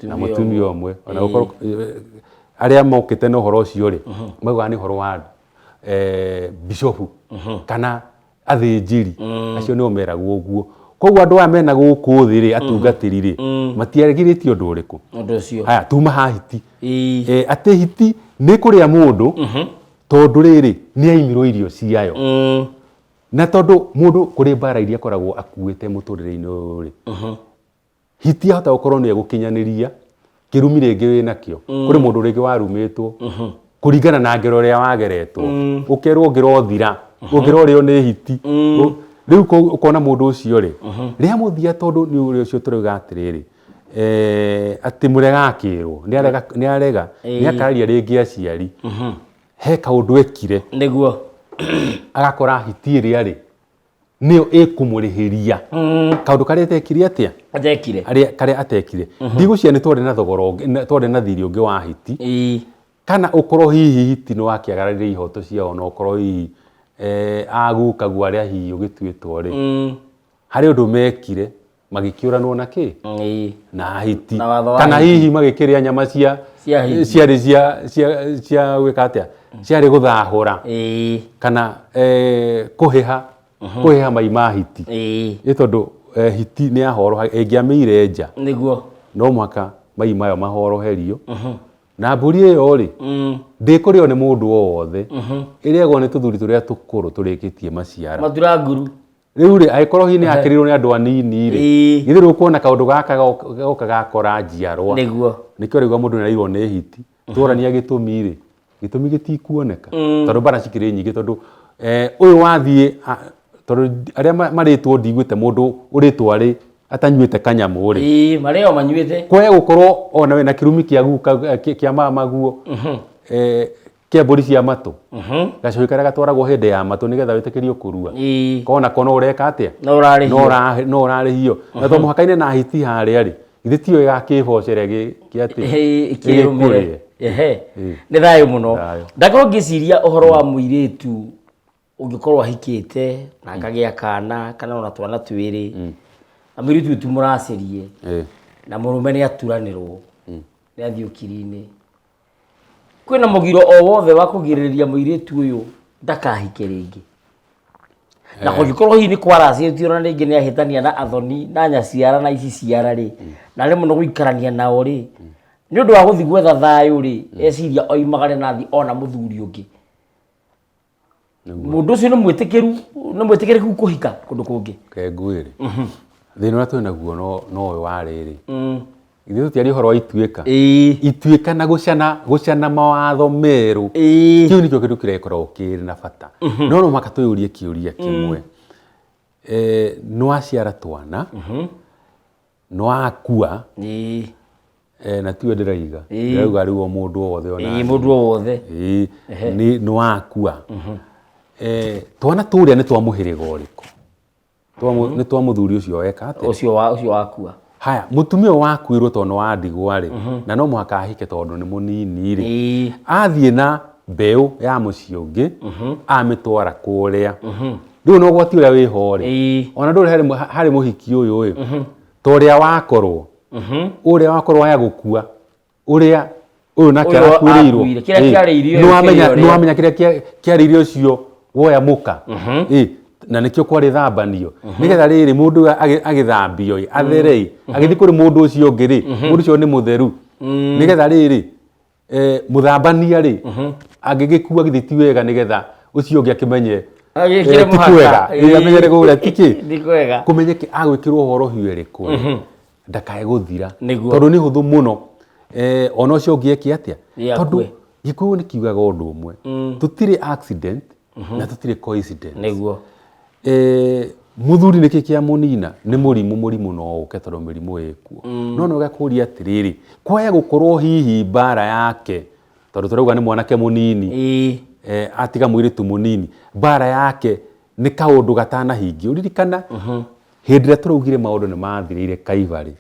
na mũtumia ũmwe. Ona gũkorwo arĩa mokĩte na ũhoro ũcio rĩ, maugaga nĩ ũhoro wa bishofu kana athĩnjĩri, acio nĩo meragwo ũguo. Koguo andũ aya mena gũkũ thĩ rĩ, atungatĩri rĩ, matiagirĩtie ũndũ ũrĩkũ. Ũndũ ũcio. Haya, tuma ha hiti. Atĩ hiti nĩ kũrĩa mũndũ, tondũ rĩrĩ nĩ aimirwo irio ciayo, na tondũ mũndũ kũrĩ mbara iria akoragwo akuĩte mũtũrĩre-inĩ ũyũ rĩ, hiti ahota gũkorwo nĩ egũkinyanĩria kĩrumi rĩngĩ wĩ nakĩo. Kũrĩ mũndũ rĩngĩ warumĩtwo kũringana na ngero ĩrĩa wageretwo, ũkerwo ũngĩrothira, ũngĩrorĩo nĩ hiti. Rĩu ũkona mũndũ ũcio rĩ, rĩa mũthia, tondũ nĩ ũrĩa ũcio tũrauga atĩrĩrĩ, atĩ mũrega akĩrwo nĩ arega, nĩ arega, nĩ akararia rĩngĩ aciari he kaũndũ ekire, agakora hiti ĩrĩa rĩ nĩyo ĩkũmũrĩhĩria kaũndũ karĩa atekire atĩa? Atekire. Arĩa karĩa atekire. Ndigũcia nĩ twarĩ na thogora ũngĩ, twarĩ na thirĩ ũngĩ wa hiti, kana ũkorwo hihi hiti nĩ wakĩagararire ihoto ciao, na ũkorwo hihi agukaguo arĩa hihi ũgĩtuĩtwo rĩ, harĩ ũndũ mekire magĩkĩũranwo na kĩ na hiti. Na watho wa kana hiti. Hihi magĩkĩrĩa nyama cia Cia hiti. Ciarĩ cia gwĩka atĩa, ciarĩ gũthahũra kana kũhĩha mai ma hiti. Nĩ tondũ hiti nĩ yahoroha ĩngĩamĩire nja, no mũhaka mai mayo mahoroherio, na mbũri ĩyo rĩ, ndĩkũrĩo nĩ mũndũ o wothe, ĩrĩagwo nĩ tũthuri tũrĩa tũkũrũ tũrĩkĩtie maciara. Matura nguru. Rĩu rĩ, angĩkorwo hihi nĩ yakĩrĩirwo nĩ andũ anini rĩ, githĩ rĩu ũkuona kaũndũ gaka goka gakora njiarwa? Nĩkĩo rĩu mũndũ nĩarairwo nĩ hiti. Tworania gĩtũmi rĩ, gĩtũmi gĩtikuoneka, tondũ mbara cikĩrĩ nyingĩ, tondũ ũyũ wathiĩ tondũ arĩa marĩtwo, ndiguĩte mũndũ ũrĩtwo arĩ atanyuĩte kanyamũ rĩ. Ĩĩ, marĩo manyuĩte. Kwae gũkorwo ona wĩna kĩrumi kĩa guka, kĩa mamaguo, kĩa mbũri cia matũ, gacohi karĩa gatwaragwo hĩndĩ ya matũ nĩgetha wĩtĩkĩrio kũrua, kona ko no ũreka atĩa? No ũrarĩhio. No ũrarĩhio, na to mũhaka-inĩ na hiti harĩa rĩ, githĩ tiyo ĩgakĩbocere kĩ atĩ kĩrũmĩre. Ĩgĩkũrĩe. Nĩ thayũ mũno. Thayũ. Ndakorwo ngĩciria ũhoro wa mũirĩtu ũngĩkorwo ahikĩte na akagĩa kana kana ona twana twĩrĩ, na mũirĩtu ũyũ ti mũracĩrie, na mũrũme nĩ aturanĩrwo, nĩ athiĩ ũkiri-inĩ, kwĩna mũgiro o wothe wa kũgirĩrĩria mũirĩtu ũyũ ndakahike rĩngĩ? Na kũngĩkorwo hihi nĩ kwaracĩtio na rĩngĩ nĩ ahĩtania na athoni na nyaciara na ici ciara rĩ, na rĩmwe nĩ gũikarania nao rĩ, nĩ ũndũ wa gũthiĩ gwetha thayũ rĩ, eciria oimagare na athiĩ ona mũthuri ũngĩ. Mũndũ ũcio nĩ mwĩtĩkĩru, nĩ mwĩtĩkĩrĩku kũhika kũndũ kũngĩ? Kenguĩrĩ thĩna ũrĩa twĩ naguo no ũyũ wa rĩrĩ, ithuĩ tũtiaria ũhoro wa ituĩka, ituĩka na gũcana mawatho merũ. Kĩu nĩkĩo kĩndũ kĩrĩa gĩkoragwo kĩrĩ na bata, no no mũhaka twĩyũrie kĩũria kĩmwe. Nĩ waciara twana, nĩ wakua, na tiwe ndĩraiga, ndĩrauga rĩu o mũndũ o wothe ona Mũndũ o wothe. Ĩĩ, nĩ wakua. Twana tũrĩa nĩ twa mũhĩrĩga ũrĩkũ? Nĩ twa mũthuri ũcio weka atĩa? Ũcio wakua. Haya, mũtumia ũyũ wakuĩrwo tondũ nĩ wa ndigwa rĩ, na no mũhaka ahike tondũ nĩ mũnini rĩ, athiĩ na mbeũ ya mũciĩ ũngĩ, amĩtwara kũrĩa, rĩu na ũgwati ũrĩa wĩho rĩ, ona ndũrĩ harĩ mũhiki ũyũ ĩ, ta ũrĩa wakorwo, ũrĩa wakorwo aya gũkua, ũrĩa ũyũ nake Ũyũ arakuĩrĩirwo. akuire. Kĩrĩa kĩarĩirio Nĩ wamenya kĩrĩa nĩ wamenya kĩrĩa kĩarĩirio ũcio woya mũka. Na nĩkĩo kwarĩ thambanio, nĩgetha rĩrĩ mũndũ ũyũ agĩthambio ĩ, athere ĩ, agĩthiĩ kũrĩ mũndũ ũcio ũngĩ rĩ, mũndũ ũcio nĩ mũtheru, nĩgetha rĩrĩ mũthambania rĩ, angĩgĩkua githĩ ti wega, nĩgetha ũcio ũngĩ akĩmenye. Agĩkĩre Eh, ti mũhaka. kwega. Ĩĩ, amenyere kũrĩa ti kĩ? Ti kwega. Kũmenyeke agwĩkĩrwo ũhorohio ĩrĩkũ rĩ, ndakae gũthira. Nĩguo. Tondũ nĩ hũthũ mũno ona ũcio ũngĩ eke atĩa? Ĩ, Tondũ akue. Gĩkũyũ nĩ kiugaga ũndũ ũmwe, tũtirĩ accident na tũtirĩ coincidence. Nĩguo. Mũthuri nĩkĩ kĩa mũnina? Nĩ mũrimũ, mũrimũ no ũke tondũ mĩrimũ ĩkuo. No nĩ ũgakũria atĩrĩrĩ, kwaya gũkorwo hihi mbara yake, tondũ tũrauga nĩ mwanake mũnini, atiga mũirĩtu mũnini, mbara yake nĩ kaũndũ gatanahingio. Ririkana hĩndĩ ĩrĩa tũraugire maũndũ nĩ mathirĩire Kaibarĩ,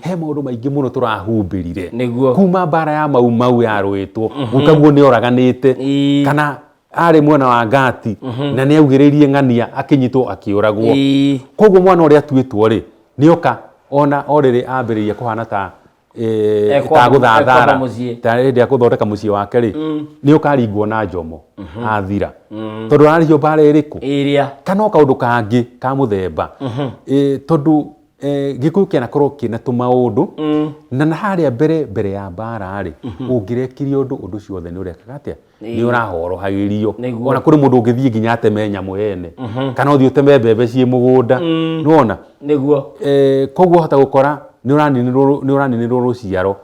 he maũndũ maingĩ mũno tũrahumbĩrire. Nĩguo. Kuma mbara ya Mau Mau yarũĩtwo, gukaguo nĩ oraganĩte, kana arĩ mwena wa Ngati na nĩ augĩrĩirie ng'ania akĩnyitwo akĩũragwo. Koguo mwana ũrĩa atuĩtwo rĩ, nĩoka ona o rĩrĩ ambĩrĩria kũhana ta ta gũthathara, Ekwamba mũciĩ. ta hĩndĩ ya gũthondeka mũciĩ wake rĩ, nĩoka aringwo na njomo athira, tondũ ararĩhio mbara ĩrĩkũ? Ĩrĩa. Kana o kaũndũ kangĩ ka mũthemba. Tondũ Gĩkũyũ kĩanakorwo kĩna tũmaũndũ, na harĩa mbere mbere ya mbara rĩ, ũngĩrekirie ũndũ, ũndũ ũcio wothe nĩ ũrekaga atĩa? Nĩ ũrahorohagĩrio. Nĩguo. Ona kũrĩ mũndũ ũngĩthiĩ nginya ateme nyamũ yene, kana ũthiĩ ũteme mbembe ciĩ mũgũnda. Nĩwona? Nĩguo. Koguo wahota gũkora nĩ ũraninĩrwo rũciaro.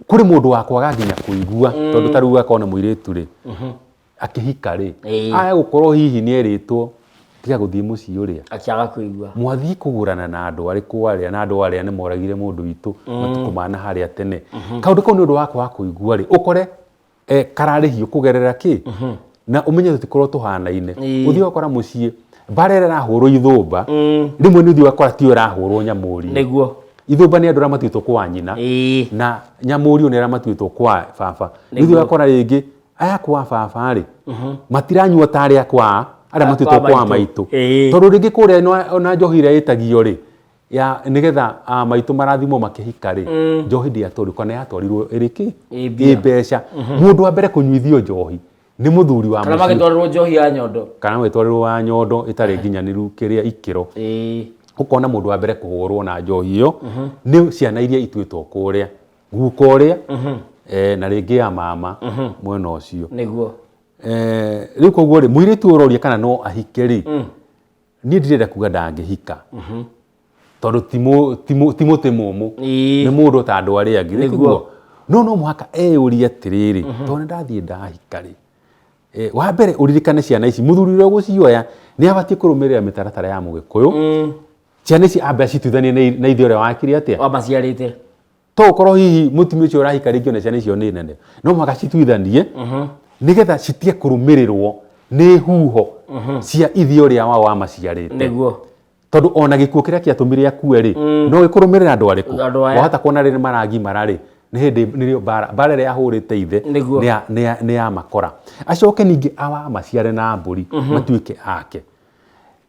Kũrĩ mũndũ wa kwaga nginya kũigua, tondũ ta rĩu akorwo nĩ mũirĩtu rĩ, akĩhika rĩ, aya gũkorwo hihi nĩ erĩtwo tiga gũthiĩ mũciĩ ũrĩa. Akĩaga kũigua. Mwathiĩ kũgũrana na andũ arĩkũ arĩa, na andũ arĩa nĩ moragire mũndũ witũ matukũ ma na harĩa tene. Kaũndũ kau nĩ ũndũ wa kwaga kũigua rĩ, ũkore kararĩhio kũgerera kĩ? Na ũmenye tũtikorwo tũhanaine. Ũthiĩ ũgakora mũciĩ mbara ĩrĩa ĩrahũrwo ithũmba, rĩmwe nĩ ũthiĩ ũgakora tiyo ĩrahũrwo nyamũri. Nĩguo. Ithũmba nĩ andũ arĩa matuĩtwo kwa nyina, na nyamũri nĩ arĩa matuĩtwo kwa baba. Nĩ ũthiĩ ũgakora rĩngĩ aya kwa baba rĩ, matiranyua ta arĩa kwa arĩa matuĩtwo kwa maitũ. Tondũ rĩngĩ kũrĩa ona njohi ĩrĩa ĩtagio rĩ, ya nĩgetha maitũ marathimwo makĩhika rĩ, njohi ndĩatwarirwo kana yatwarirwo ĩrĩ kĩ? Ĩ Ĩ mbeca. Mũndũ wa mbere kũnyuithio njohi nĩ mũthuri wa Kana mũciĩ. magĩtwarĩrwo njohi ya nyondo. Kana magĩtwarĩrwo wa nyondo ĩtarĩ nginyanĩru kĩrĩa ikĩro. Ũkona mũndũ wa mbere kũhũrwo na njohi ĩyo nĩ ciana iria ituĩtwo kũrĩa guka ũrĩa, na rĩngĩ ya mama mwena ũcio. Nĩguo. Rĩu koguo rĩ, mũirĩtu ũroria kana no ahike rĩ, niĩ ndirenda kuga ndangĩhika, tondũ ti mũtĩ mũmũ, nĩ mũndũ ta andũ arĩa angĩ. Nĩguo. No no mũhaka eyũrie atĩrĩrĩ, tondũ nĩ ndathiĩ ndahika rĩ, wa mbere ũririkane ciana ici, mũthuri ũrĩa ũgũcioya nĩ abatiĩ kũrũmĩrĩra mĩtaratara ya Mũgĩkũyũ. Ciana ici ambe acituithanie na ithe ũrĩa wakire atĩa? Wamaciarĩte. To ũkorwo hihi mũtumia ũcio ũrahika rĩngĩ ona ciana icio nĩ nene, no mũhaka cituithanie nĩgetha citige kũrũmĩrĩrwo nĩ huho cia ithe ũrĩa wao wamaciarĩte. Nĩguo. Tondũ ona gĩkuũ kĩrĩa kĩatũmire akue rĩ, no gĩkũrũmĩrĩra andũ arĩkũ? Andũ aya. Wahota kuona rĩrĩ maragimara rĩ, nĩ hĩndĩ nĩrĩo mbara ĩrĩa yahũrĩte ithe Nĩguo. nĩ ya makora. Acoke ningĩ awamaciare na mbũri matuĩke ake.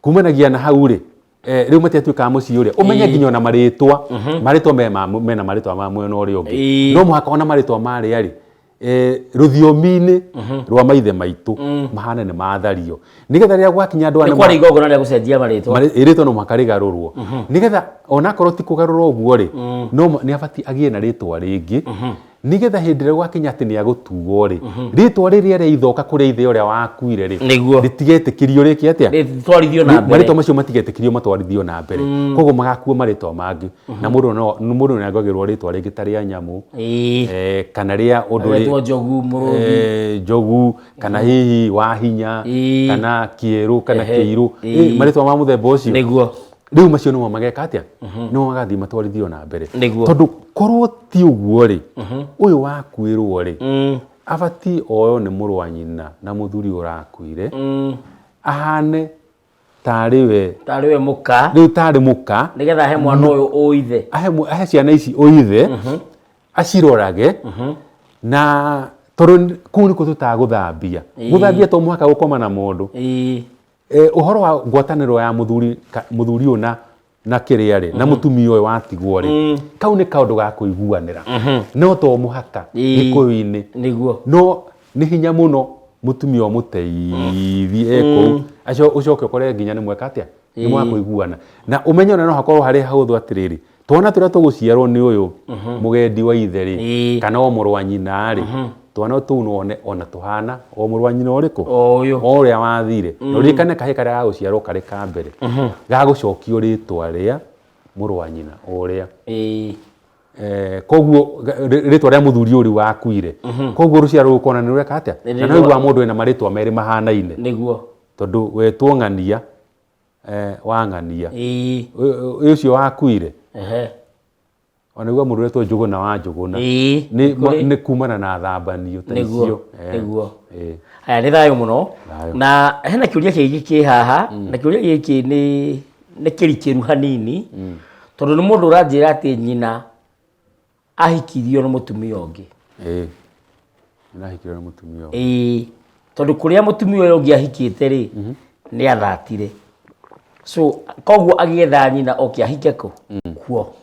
Kumanagia na hau rĩ, rĩu matiatuĩkaga mũciĩ ũrĩa. Ũmenye nginya ona marĩtwa, marĩtwa mena marĩtwa ma mwena ũrĩa ũngĩ. No mũhaka ona marĩtwa marĩa rĩ, rũthiomi-inĩ rwa maithe maitũ mahane nĩ mathario. Nĩgetha rĩrĩa gwakinya andũ aya Nĩ nĩ kwarĩ igongona rĩa gũcenjia marĩtwa. Rĩtwa no mũhaka rĩgarũrwo. Nĩgetha onakorwo ti kũgarũrwo ũguo rĩ, no nĩ abatiĩ agĩe na rĩtwa rĩngĩ. Nĩgetha hĩndĩ ĩrĩa gwakinya atĩ nĩ agũtuo rĩ, rĩtwa rĩrĩa rĩaithoka kũrĩa ithe ũrĩa wakuire rĩ, Nĩguo. rĩtigetĩkĩrio rĩke atĩa? Rĩtwarithio na mbere. Marĩtwa macio matigetĩkĩrio matwarithio na mbere. Koguo magakuo marĩtwa mangĩ. Na mũndũ nĩ angagĩrwo rĩtwa rĩngĩ ta rĩa nyamũ, kana rĩa ũndũ rĩ- Agetwo njogu, mũrũthi. Njogu, kana hihi wahinya, kana kĩerũ, kana kĩirũ. Marĩtwa ma mũthemba ũcio. Nĩguo. Rĩu macio nĩmo mageka atĩa? Nĩmo magathiĩ matwarithio na mbere. Nĩguo. Tondũ korwo ti ũguo rĩ, ũyũ wakuĩrwo rĩ, abatiĩ oyo nĩ mũrũ wa nyina na mũthuri ũrakuire, ahane tarĩ we. Tarĩ we mũka. Rĩu tarĩ mũka. Nĩgetha ahe mwana ũyũ ũithe. Ahe ciana ici ũithe, acirorage, na tondũ kũu nĩkuo tũtagũthambia. Gũthambia to mũhaka gũkoma na mũndũ. Ũhoro wa ngwatanĩro ya mũthuri ũyũ na kĩrĩa rĩ, na mũtumia ũyũ watigwo rĩ, kau nĩ kaũndũ ga kũiguanĩra. No to mũhaka Gĩkũyũ-inĩ. Nĩguo. No nĩ hinya mũno mũtumia ũmũteithie kũu. Ũcoke ũkore nginya nĩ mweka atĩa? Nĩ mwakũiguana. Na ũmenye ona no hakorwo harĩ hahũthũ atĩrĩrĩ, twana tũrĩa tũgũciarwo nĩ ũyũ mũgendi wa ithe rĩ, kana o mũrũ wa nyina rĩ, Twana tũu no one ona tũhana o mũrũ wa nyina ũrĩkũ? O ũyũ. O ũrĩa wathire. Na ũririkane kahĩĩ karĩa gagũciarwo karĩ ka mbere gagũcokio rĩtwa rĩa mũrũ wa nyina ũrĩa. Koguo rĩtwa rĩa mũthuri ũrĩ wakuire. Koguo rũciaro rũu ũkona nĩ rũreka atĩa? Na no ũiguaga mũndũ ena marĩtwa merĩ mahanaine. Nĩguo. Tondũ wetwo ng'ania, wa ng'ania. Ũcio wakuire. Ona nĩguo mũndũ ũretwo Njũgũna wa Njũgũna. Nĩ kumana na thambanio ta icio. Nĩguo. Haya, nĩ thayũ mũno. Na hena kĩũria kĩngĩ kĩ haha, na kĩũria gĩkĩ nĩ kĩrikĩru hanini, tondũ nĩ mũndũ ũranjĩra atĩ nyina ahikirio nĩ mũtumia ũngĩ. Nyina ahikirio nĩ mũtumia ũngĩ. Tondũ kũrĩa mũtumia ũyũ ũngĩ ahikĩte rĩ, nĩ athatire. So koguo agĩetha nyina oke ahike kũ? Kuo.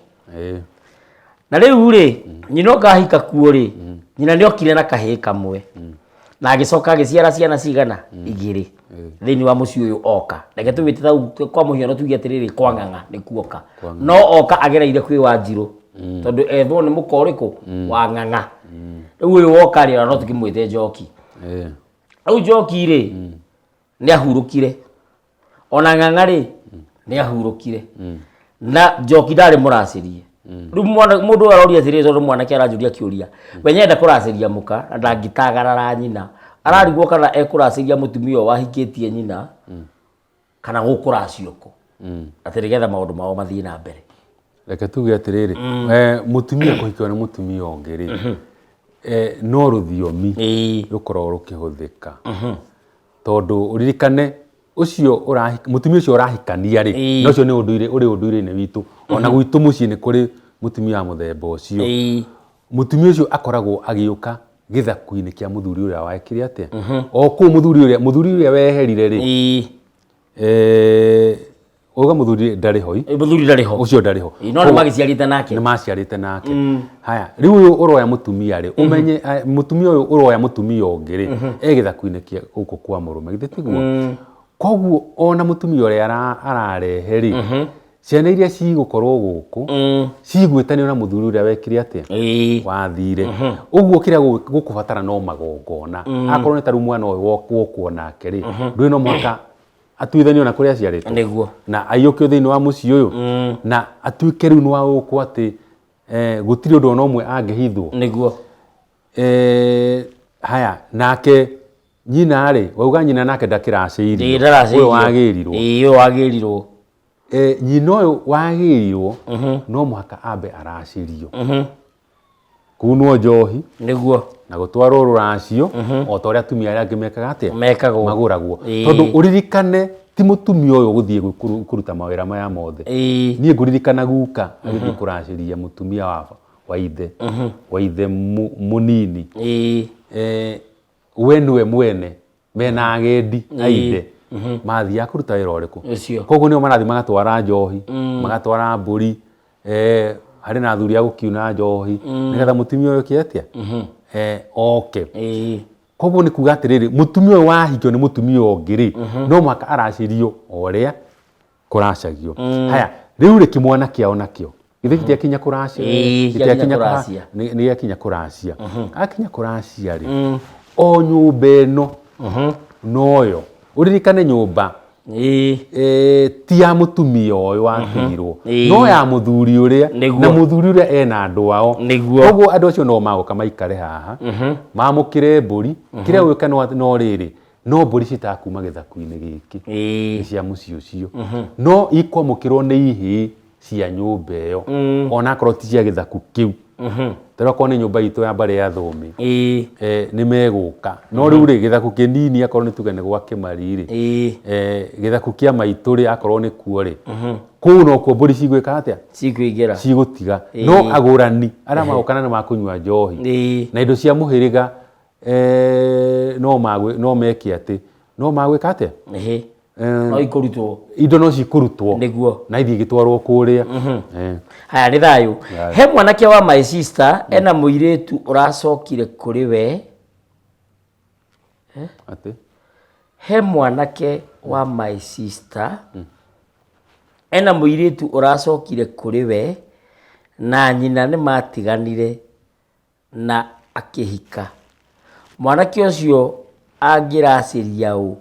Na rĩu rĩ, nyina oka ahika kuo rĩ, nyina nĩ okire na kahĩĩ kamwe. Na agĩcoka agĩciara ciana cigana? Igĩrĩ. Thĩinĩ wa mũciĩ ũyũ oka. Reke tũwĩte ta kwa mũhiano tuge atĩrĩrĩ, kwa Ng'ang'a nĩ kuoka. No oka agereire kwĩ Wanjirũ. Tondũ ethwo nĩ mũka ũrĩkũ? Wa Ng'ang'a. Rĩu ũyũ woka rĩ, ona no tũkĩmwĩte Njoki. Rĩu Njoki rĩ, nĩ ahurũkire. Ona Ng'ang'a rĩ, nĩ ahurũkire. Na Njoki ndarĩ mũracĩrie. Rĩu mũndũ ũyũ aroria atĩrĩrĩ, tondũ mwanake aranjũria kĩũria. We nyenda kũracĩria mũka na ndangĩtagarara nyina. Ararigwo kana ekũracĩria mũtumia ũyũ wahikĩtie nyina kana gũkũracio kũ. Atĩ nĩgetha maũndũ mao mathiĩ na mbere. Reke tuge atĩrĩrĩ, mũtumia kũhikio nĩ mũtumia ũngĩ rĩ, no rũthiomi rũkoragwo rũkĩhũthĩka. Tondũ ũririkane ũcio mũtumia ũcio ũrahikania rĩ, na ũcio nĩ ũndũire, ũrĩ ũndũire-inĩ witũ. Ona gwitũ mũciĩ nĩ kũrĩ mũtumia wa mũthemba ũcio. Mũtumia ũcio akoragwo agĩũka gĩthaku-inĩ kĩa mũthuri ũrĩa wekire atĩa? O kũu mũthuri ũrĩa weherire rĩ, Uga mũthuri ndarĩ ho. Mũthuri ndarĩ ho. Ũcio ndarĩ ho. No nĩ magĩciarĩte nake. Nĩ maciarĩte nake. Haya, rĩu ũyũ ũroya mũtumia rĩ, ũmenye mũtumia ũyũ ũroya mũtumia ũngĩ rĩ, e gĩthaku-inĩ kĩa gũkũ kwa mũrũme, githĩ tiguo? Koguo ona mũtumia ũrĩa ararehe rĩ, ciana iria cigũkorwo gũkũ, cigwĩtanio na mũthuri ũrĩa wekire atĩa? Wathire. Ũguo kĩrĩa gũkũbatara no magongona. Akorwo nĩ ta rĩu mwana ũyũ wokwo nake rĩ, ndũĩ no mũhaka atuithanio na kũrĩa aciarĩtwo. Nĩguo. Na aiyũkio thĩinĩ wa mũciĩ ũyũ. Na atuĩke rĩu nĩ wa gũkũ atĩ gũtirĩ ũndũ ona ũmwe angĩhithwo. Nĩguo. Haya, nake nyina rĩ, wauga nyina nake ndakĩracĩirio. Ĩĩ, ndaracĩirio. Ũyũ wagĩrirwo. Ĩĩ, ũyũ wagĩrirwo. Nyina ũyũ wagĩrirwo, no mũhaka ambe aracĩrio. Kunwo njohi. Nĩguo. Na gũtwarwo rũracio, o ta ũrĩa atumia arĩa angĩ mekaga atĩa? Mekagwo. Magũragwo. Tondũ ũririkane ti mũtumia ũyũ gũthiĩ kũruta mawĩra maya mothe. Niĩ ngũririkana guka agĩthiĩ kũracĩria mũtumia wa ithe, wa ithe mũnini. We nĩwe mwene mena agendi a ithe mathiaga kũruta wĩra ũrĩkũ? Ũcio. Koguo nĩo marathiĩ magatwara njohi, magatwara mbũri, harĩ na athuri a gũkiuna njohi, nĩgetha mũtumia ũyũ oke atĩa? Oke. Koguo nĩ kuga atĩrĩrĩ, mũtumia ũyũ wahikio nĩ mũtumia ũngĩ rĩ, no mũhaka aracĩrio o ũrĩa kũracagio. Haya, rĩu rĩ kĩmwana kĩao nakĩo githĩ gĩtiakinya kũracia? Gĩtiakinya kũracia. Nĩ gĩakinya kũracia. Akinya kũracia rĩ, o nyũmba ĩno noyo ũririkane nyũmba ti ya mũtumia ũyũ watigirwo, no ya mũthuri ũrĩa, na mũthuri ũrĩa ena andũ ao. Koguo andũ acio no magoka maikare haha, mamũkĩre mbũri, kĩrĩa gwĩka no rĩrĩ, no mbũri citakuma gĩthaku-inĩ gĩkĩ, nĩ cia mũciĩ ũcio, no ikwamũkĩrwo nĩ ihĩĩ cia nyũmba ĩyo, ona akorwo ti cia gĩthaku kĩu. Tondũ akorwo nĩ nyũmba itũ ya mbarĩ ya Thũũmĩ, nĩ megũka. No rĩu rĩ, gĩthaku kĩnini akorwo nĩ tuge nĩ gwa Kĩmari rĩ, gĩthaku kĩa maitũ rĩ, akorwo nĩ kuo rĩ, kũu nokuo mbũri cigwĩka atĩa? Cikũingĩra. Cigũtiga. No agũrani arĩa magoka na nĩ makũnyua njohi, na indo cia mũhĩrĩga, no meke atĩ, no magwĩka atĩa? No ikũrutwo. Indo no cikũrutwo. Nĩguo. Na ithiĩ igĩtwarwo kũrĩa. Haya, nĩ thayũ. He mwanake wa my sister ena mũirĩtu ũracokire kũrĩ we. Atĩ? He mwanake wa my sister ena mũirĩtu ũracokire kũrĩ we na nyina nĩ matiganire na akĩhika. Mwanake ũcio angĩracĩria ũ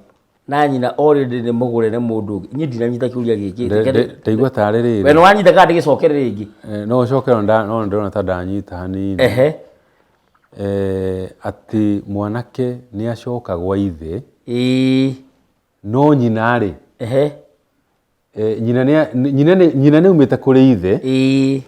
na nyina already nĩ mũgũre nĩ mũndũ ũngĩ? Niĩ ndinanyita kĩũria gĩkĩ. Ndaigua tarĩ We rĩrĩ. nĩ wanyita kana ndĩgĩcokere rĩngĩ? No ũcoke no ndĩrona ta ndanyita hanini. Atĩ mwanake nĩ acoka gwa ithe. No nyina rĩ, nyina nĩ nyina nĩ nyina nĩ aumĩte kũrĩ ithe.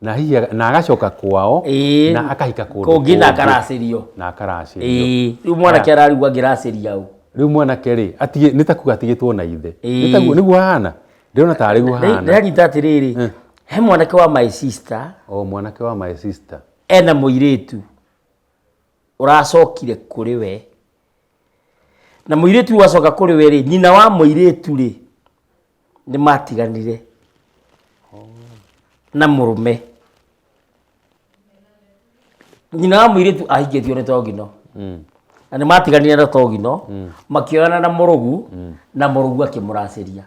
Na hihi na agacoka kwao na akahika kũndũ kũngĩ na kũngĩ. akaracĩrio. Na akaracĩrio. Rĩu mwanake ararigwo angĩracĩria ũ? Rĩu mwanake rĩ, atige nĩ ta kuga atigĩtwo na ithe. Nĩ taguo nĩguo hahana? Ndĩrona tarĩ guo hahana. Ndĩranyita atĩrĩrĩ, he mwanake wa my sister. O mwanake wa my sister. Ena mũirĩtu ũracokire kũrĩ we. Na mũirĩtu ũyũ acoka kũrĩ we rĩ, nyina wa mũirĩtu rĩ, nĩ matiganire na mũrũme. Nyina wa mũirĩtu ahikĩtio nĩ Tongino. Na nĩ matiganire na Tongino, makĩoyana na Mũrũgu, na Mũrũgu akĩmũracĩria.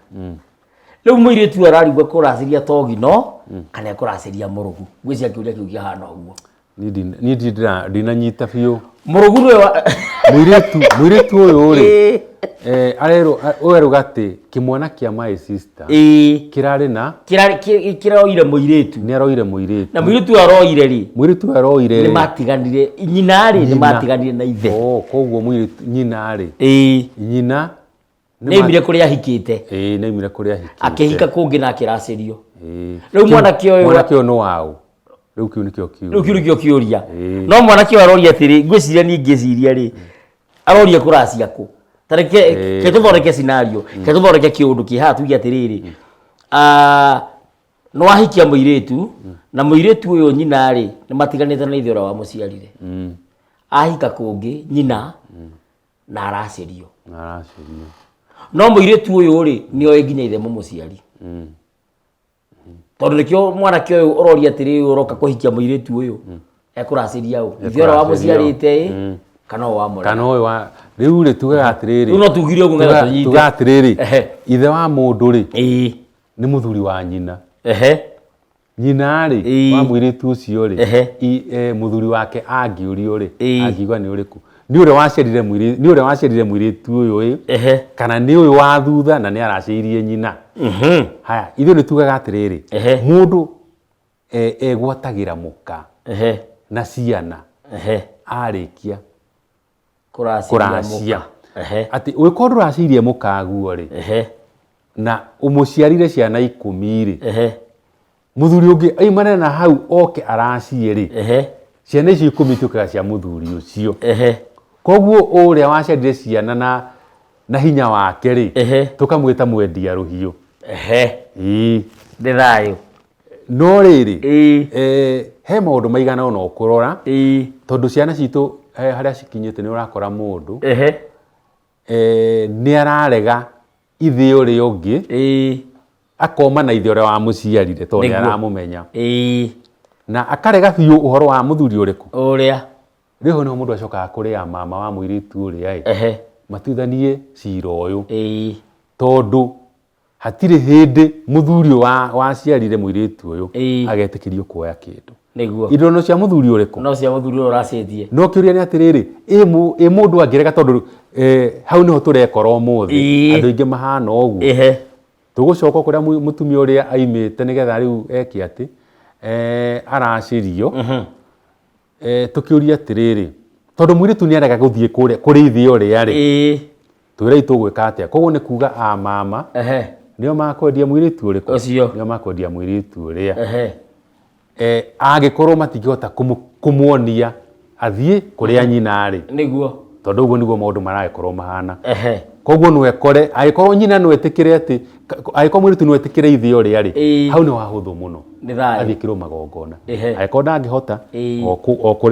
Rĩu mũirĩtu ũyũ ararigwo kũracĩria Tongino, kana ekũracĩria Mũrũgu. Ngwĩciria kĩũria kĩu kĩhana ũguo. Niĩ ndinanyita biũ. Mũrũgu nĩwe wa Mũirĩtu, mũirĩtu ũyũ rĩ, arerwo, ũyũ arauga atĩ kĩmwana kĩa my sister kĩrarĩ na Kĩroire mũirĩtu. Nĩ aroire mũirĩtu. Na mũirĩtu ũyũ aroire rĩ, Mũirĩtu ũyũ aroire nĩ rĩ, matiganire. Nyina rĩ, nĩ Nyina. matiganire na ithe. Oh, koguo mũirĩtu, nyina rĩ. Nyina Nĩ aimire kũrĩa ahikĩte. Nĩ aimire kũrĩa ahikĩte. Akĩhika kũngĩ na akĩracĩrio. Rĩu mwanake ũyũ Mwanake ũyũ nĩ waũ? Rĩu kĩu nĩkĩo kĩũria. Rĩu kĩu nĩkĩo kĩũria. No mwanake ũyũ aroria atĩrĩ, ngwĩciria niĩ ngĩciria rĩ, aroria kũracia kũ? Ta reke reke tũthondeke scenario, reke tũthondeke kĩũndũ kĩ haha tuge atĩrĩrĩ, nĩ wahikia mũirĩtu, na mũirĩtu ũyũ nyina rĩ, nĩ matiganĩte na ithe ũrĩa wamũciarire. Ahika kũngĩ nyina, na aracĩrio. Na aracĩrio. No mũirĩtu ũyũ rĩ, nĩ oĩ nginya ithe mũmũciari. Tondũ nĩkĩo mwanake ũyũ ũroria atĩrĩ, ũroka kũhikia mũirĩtu ũyũ, ekũracĩria ũ? Ithe ũrĩa wamũciarĩte ĩ, kana ũyũ wamũrera? Kana ũyũ wa, rĩu rĩ, tugaga atĩrĩrĩ. Rĩu no tugire ũguo nĩgetha tũnyite. Tugaga atĩrĩrĩ, ithe wa mũndũ rĩ, nĩ mũthuri wa nyina. Nyina rĩ, wa mũirĩtu ũcio rĩ, mũthuri wake angĩũrio rĩ, angiuga nĩ ũrĩkũ? Nĩ ũrĩa waciarire mũirĩtu, nĩ ũrĩa waciarire mũirĩtu ũyũ ĩ, kana nĩ ũyũ wa thutha na nĩ aracĩirie nyina. Haya, ithuĩ nĩ tugaga atĩrĩrĩ, mũndũ egwatagĩra mũka na ciana arĩkia Kũracia. Atĩ ũngĩkorwo ndũracĩirie mũkaguo rĩ, na ũmũciarire ciana 10 rĩ, mũthuri ũngĩ aimane na hau oke aracie rĩ, ciana icio 10 ituĩkaga cia mũthuri ũcio. Koguo ũrĩa waciarire ciana na hinya wake rĩ, tũkamwĩta mwendia rũhiũ. Nĩ thayũ. No rĩrĩ, he maũndũ maigana ũna ũkũrora, tondũ ciana citũ harĩa cikinyĩte nĩ ũrakora mũndũ, nĩ ararega ithe ũrĩa ũngĩ, akoma na ithe ũrĩa wamũciarire tondũ nĩ aramũmenya. Na akarega biũ ũhoro wa mũthuri ũrĩkũ? Ũrĩa. Rĩu hau nĩho mũndũ acokaga kũrĩa mama wa mũirĩtu ũrĩa ĩ, matuithanie cira ũyũ. Tondũ hatirĩ hĩndĩ mũthuri ũyũ waciarire mũirĩtu ũyũ agetĩkĩrio kuoya kĩndũ. Indo cia mũthuri ũrĩkũ? No cia mũthuri ũrĩa ũracĩtie. No kĩũria nĩ atĩrĩrĩ, ĩ mũndũ angĩrega tondũ hau nĩho tũrekora ũmũthĩ. Andũ aingĩ mahana ũguo. Tũgũcoka kũrĩa mũtumia ũrĩa aimĩte nĩgetha rĩu eke atĩ, aracĩrio. Tũkĩũria atĩrĩrĩ, tondũ mũirĩtu nĩ arega gũthiĩ kũrĩa kũrĩ ithe ũrĩa rĩ, twĩrei tũgwĩka atĩa? Koguo nĩ kuga a mama nĩo makwendia mũirĩtu ũrĩkũ? Ũcio. Nĩo makwendia mũirĩtu ũrĩa. Angĩkorwo matingĩhota kũmuonia athiĩ kũrĩa nyina rĩ. Tondũ ũguo nĩguo maũndũ maragĩkorwo mahana. Koguo no ekore, angĩkorwo nyina no etĩkĩre atĩ, angĩkorwo mũirĩtu no etĩkĩre ithe ũrĩa rĩ, hau nĩ hahũthũ mũno. Nĩ thayũ. Athiĩ kĩrwo magongona. Angĩkorwo ndangĩhota,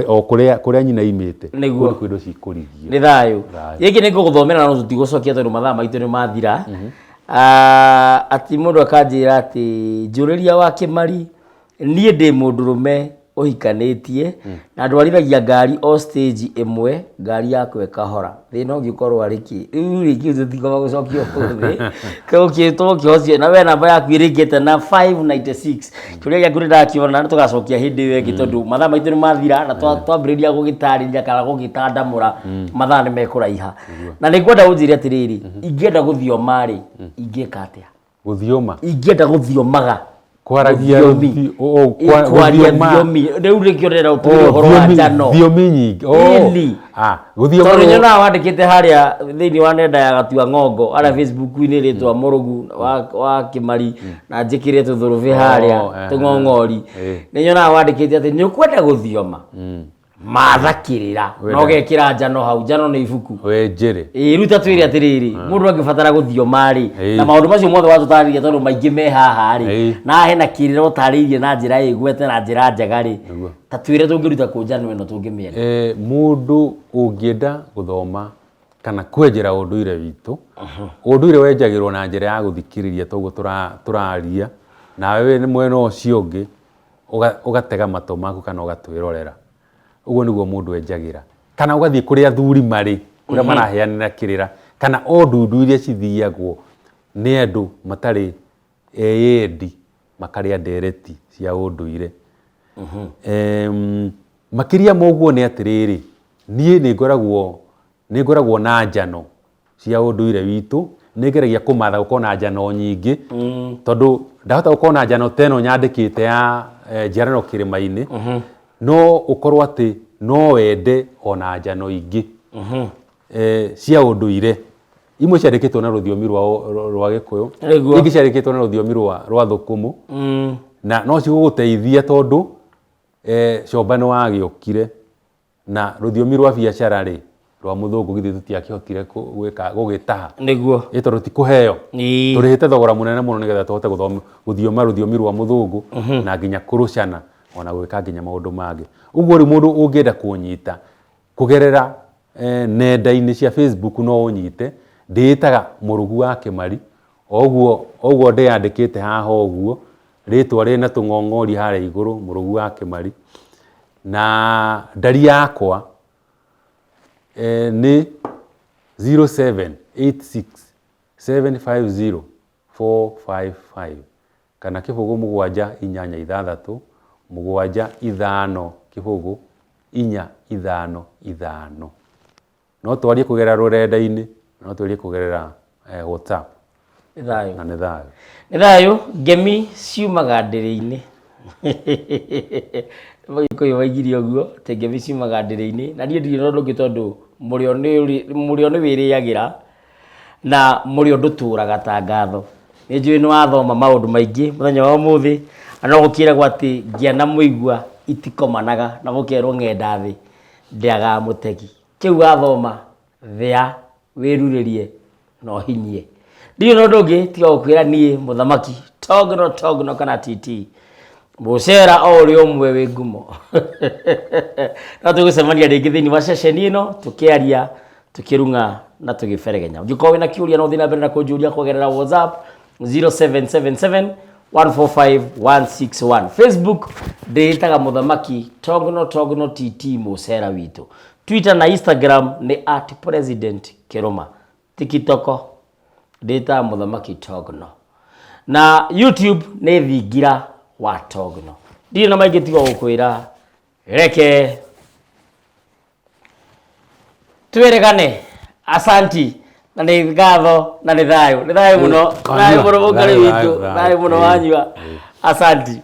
o kũrĩa nyina aimĩte, kũu nĩkuo indo cikũrigio. Nĩ thayũ. Gĩkĩ nĩ ngũgũthomera no tũtigũcokia tondũ mathaa maitũ nĩ mathira. Atĩ mũndũ akanjĩra atĩ njũrĩria wa Kĩmari, niĩ ndĩ mũndũrũme Ũhikanĩtie na ndwarithagia ngari o stage ĩmwe, ngari yakwa ĩkahora, thĩna ũngĩkorwo arĩ kĩ? Rĩu rĩ, kĩu tũtikoma gũcokia ũmũthĩ, tũgũkĩtwo kĩhocio na we namba yaku ĩrĩkĩte na 596. Kĩũria gĩaku nĩ ndakĩona, nĩ tũgacokia hĩndĩ ĩyo ĩngĩ tondũ mathaa maitũ nĩ mathira na twambĩrĩria gũgĩtarĩria kana gũgĩtandamũra mathaa nĩ mekũraiha. Na nĩ ngwenda ũnjĩre atĩrĩrĩ, ingĩenda gũthioma rĩ, ingĩka atĩa? Gũthioma? Ingĩenda gũthiomaga. Kwaragia. Rũthiomi. Kwaria. Gũthioma. Thiomi rĩu nĩkĩo ndĩrenda ũtwĩre Oh, ũhoro wa njano. Thiomi nyingĩ. Oh, Ĩni. ah, gũthioma. Tondũ nyonaga wandĩkĩte harĩa thĩinĩ wa nenda ya Gatua Ng'ongo harĩa Facebook-inĩ rĩtwa Mũrũgu wa Kĩmari na njĩkĩre tũthũrũbĩ harĩa tũng'ong'ori. Nĩ nyonaga wandĩkĩte atĩ nĩ ũkwenda gũthioma matha kĩrĩra na ũgekĩra njano hau. Njano nĩ ibuku. We njĩrĩ. Ĩĩ, rĩu ta twĩre atĩrĩrĩ, mũndũ angĩbatara gũthioma rĩ, na maũndũ macio mothe watũtarĩria tondũ maingĩ me haha rĩ, na hena kĩrĩra ũtarĩirie na njĩra ĩgwete na njĩra njega rĩ, ta twĩre tũngĩruta kũ njano ĩno tũngĩmĩenda? Mũndũ ũngĩenda gũthoma kana kwenjera ũndũire witũ, ũndũire wenjagĩrwo na njĩra ya gũthikĩrĩria toguo tũraria, nawe wĩ mwena ũcio ũngĩ ũgatega matũ maku kana ũgatwĩrorera. Ũguo nĩguo mũndũ enjagĩra. Kana ũgathiĩ kũrĩa athuri marĩ, kũrĩa maraheanĩra kĩrĩra, kana o ndundu iria cithiagwo nĩ andũ matarĩ eyendi makarĩa ndereti cia ũndũire. Makĩria ma ũguo nĩ atĩrĩrĩ, niĩ nĩ ngoragwo na njano cia ũndũire witũ. Nĩ ngeragia kũmatha gũkorwo na njano nyingĩ, tondũ ndahota gũkorwo na njano ta ĩno nyandĩkĩte ya njiarano kĩrĩma-inĩ, no ũkorwo atĩ no wende ona njano ingĩ cia ũndũire. Imwe ciandĩkĩtwo na rũthiomi rwa Gĩkũyũ, ingĩ ciandĩkĩtwo na rũthiomi rwa Thũkũmũ, na no cigũgũteithia tondũ Comba nĩ wagĩũkire na rũthiomi rwa biacara rĩ, rwa mũthũngũ githĩ tũtiakĩhotire gwĩka gũgĩtaha? Ĩ tondũ ti kũheo. Tũrĩhĩte thogora mũnene mũno nĩgetha tũhote gũthioma rũthiomi rwa mũthũngũ na nginya kũrũcana ona gwĩka nginya maũndũ mangĩ. Ũguo rĩu mũndũ ũngĩenda kũnyita kũgerera nenda-inĩ cia Facebook no ũnyite, ndĩĩtaga Mũrũgu wa Kĩmari, o ũguo ndĩyandĩkĩte haha ũguo, rĩtwa rĩna tũng'ong'ori harĩa igũrũ, Mũrũgu wa Kĩmari. Na ndari yakwa nĩ 0786 750 455 kana 0 7 8 6 7 5 0 4 5 5. No twarie kũgerera rũrenda-inĩ, no twarie kũgerera WhatsApp. Nĩ thayũ. Na nĩ thayũ. Nĩ thayũ. Ngemi ciumaga ndĩrĩ-inĩ. Mũgĩkũyũ waigire ũguo atĩ ngemi ciumaga ndĩrĩ-inĩ. Na niĩ ndirĩ na ũndũ ũngĩ tondũ mũrĩo nĩ wĩrĩagĩra na mũrĩo ndũtũraga ta ngatho. Nĩ njũĩ nĩ wathoma maũndũ maingĩ mũthenya wa ũmũthĩ, na no gũkĩragwo atĩ ngĩa na mũigua itikomanaga na gũkerwo ng'enda thĩ ndĩagaga mũtegi. Kĩu wathoma, thĩa, wĩrurĩrie na ũhinyie. Ndirĩ na ũndũ ũngĩ tiga gũkwĩra niĩ mũthamaki Togno Togno kana TT Mũcera o ũrĩa ũmwe wĩ ngumo. No tũgũcemania rĩngĩ thĩinĩ wa ceceni ĩno tũkĩaria, tũkĩrung'a na tũgĩberegenya. Ũngĩkorwo wĩna kĩũria no ũthiĩ na mbere na kũnjũria kũgerera WhatsApp 0777 145 161. Facebook ndĩĩtaga mũthamaki Togno Togno TT Mũcera witũ. Twitter na Instagram nĩ at President Kĩrũma. TikTok ndĩĩtaga mũthamaki Togno. Na YouTube nĩ Thingira wa Togno. Ndirĩ na maingĩ tiga gũkwĩra reke twĩrĩgane. Asanti na nĩ ngatho na nĩ thayũ, nĩ thayũ mũno, thayũ mũno mũkarĩ witũ, thayũ mũno wanyua. Asanti.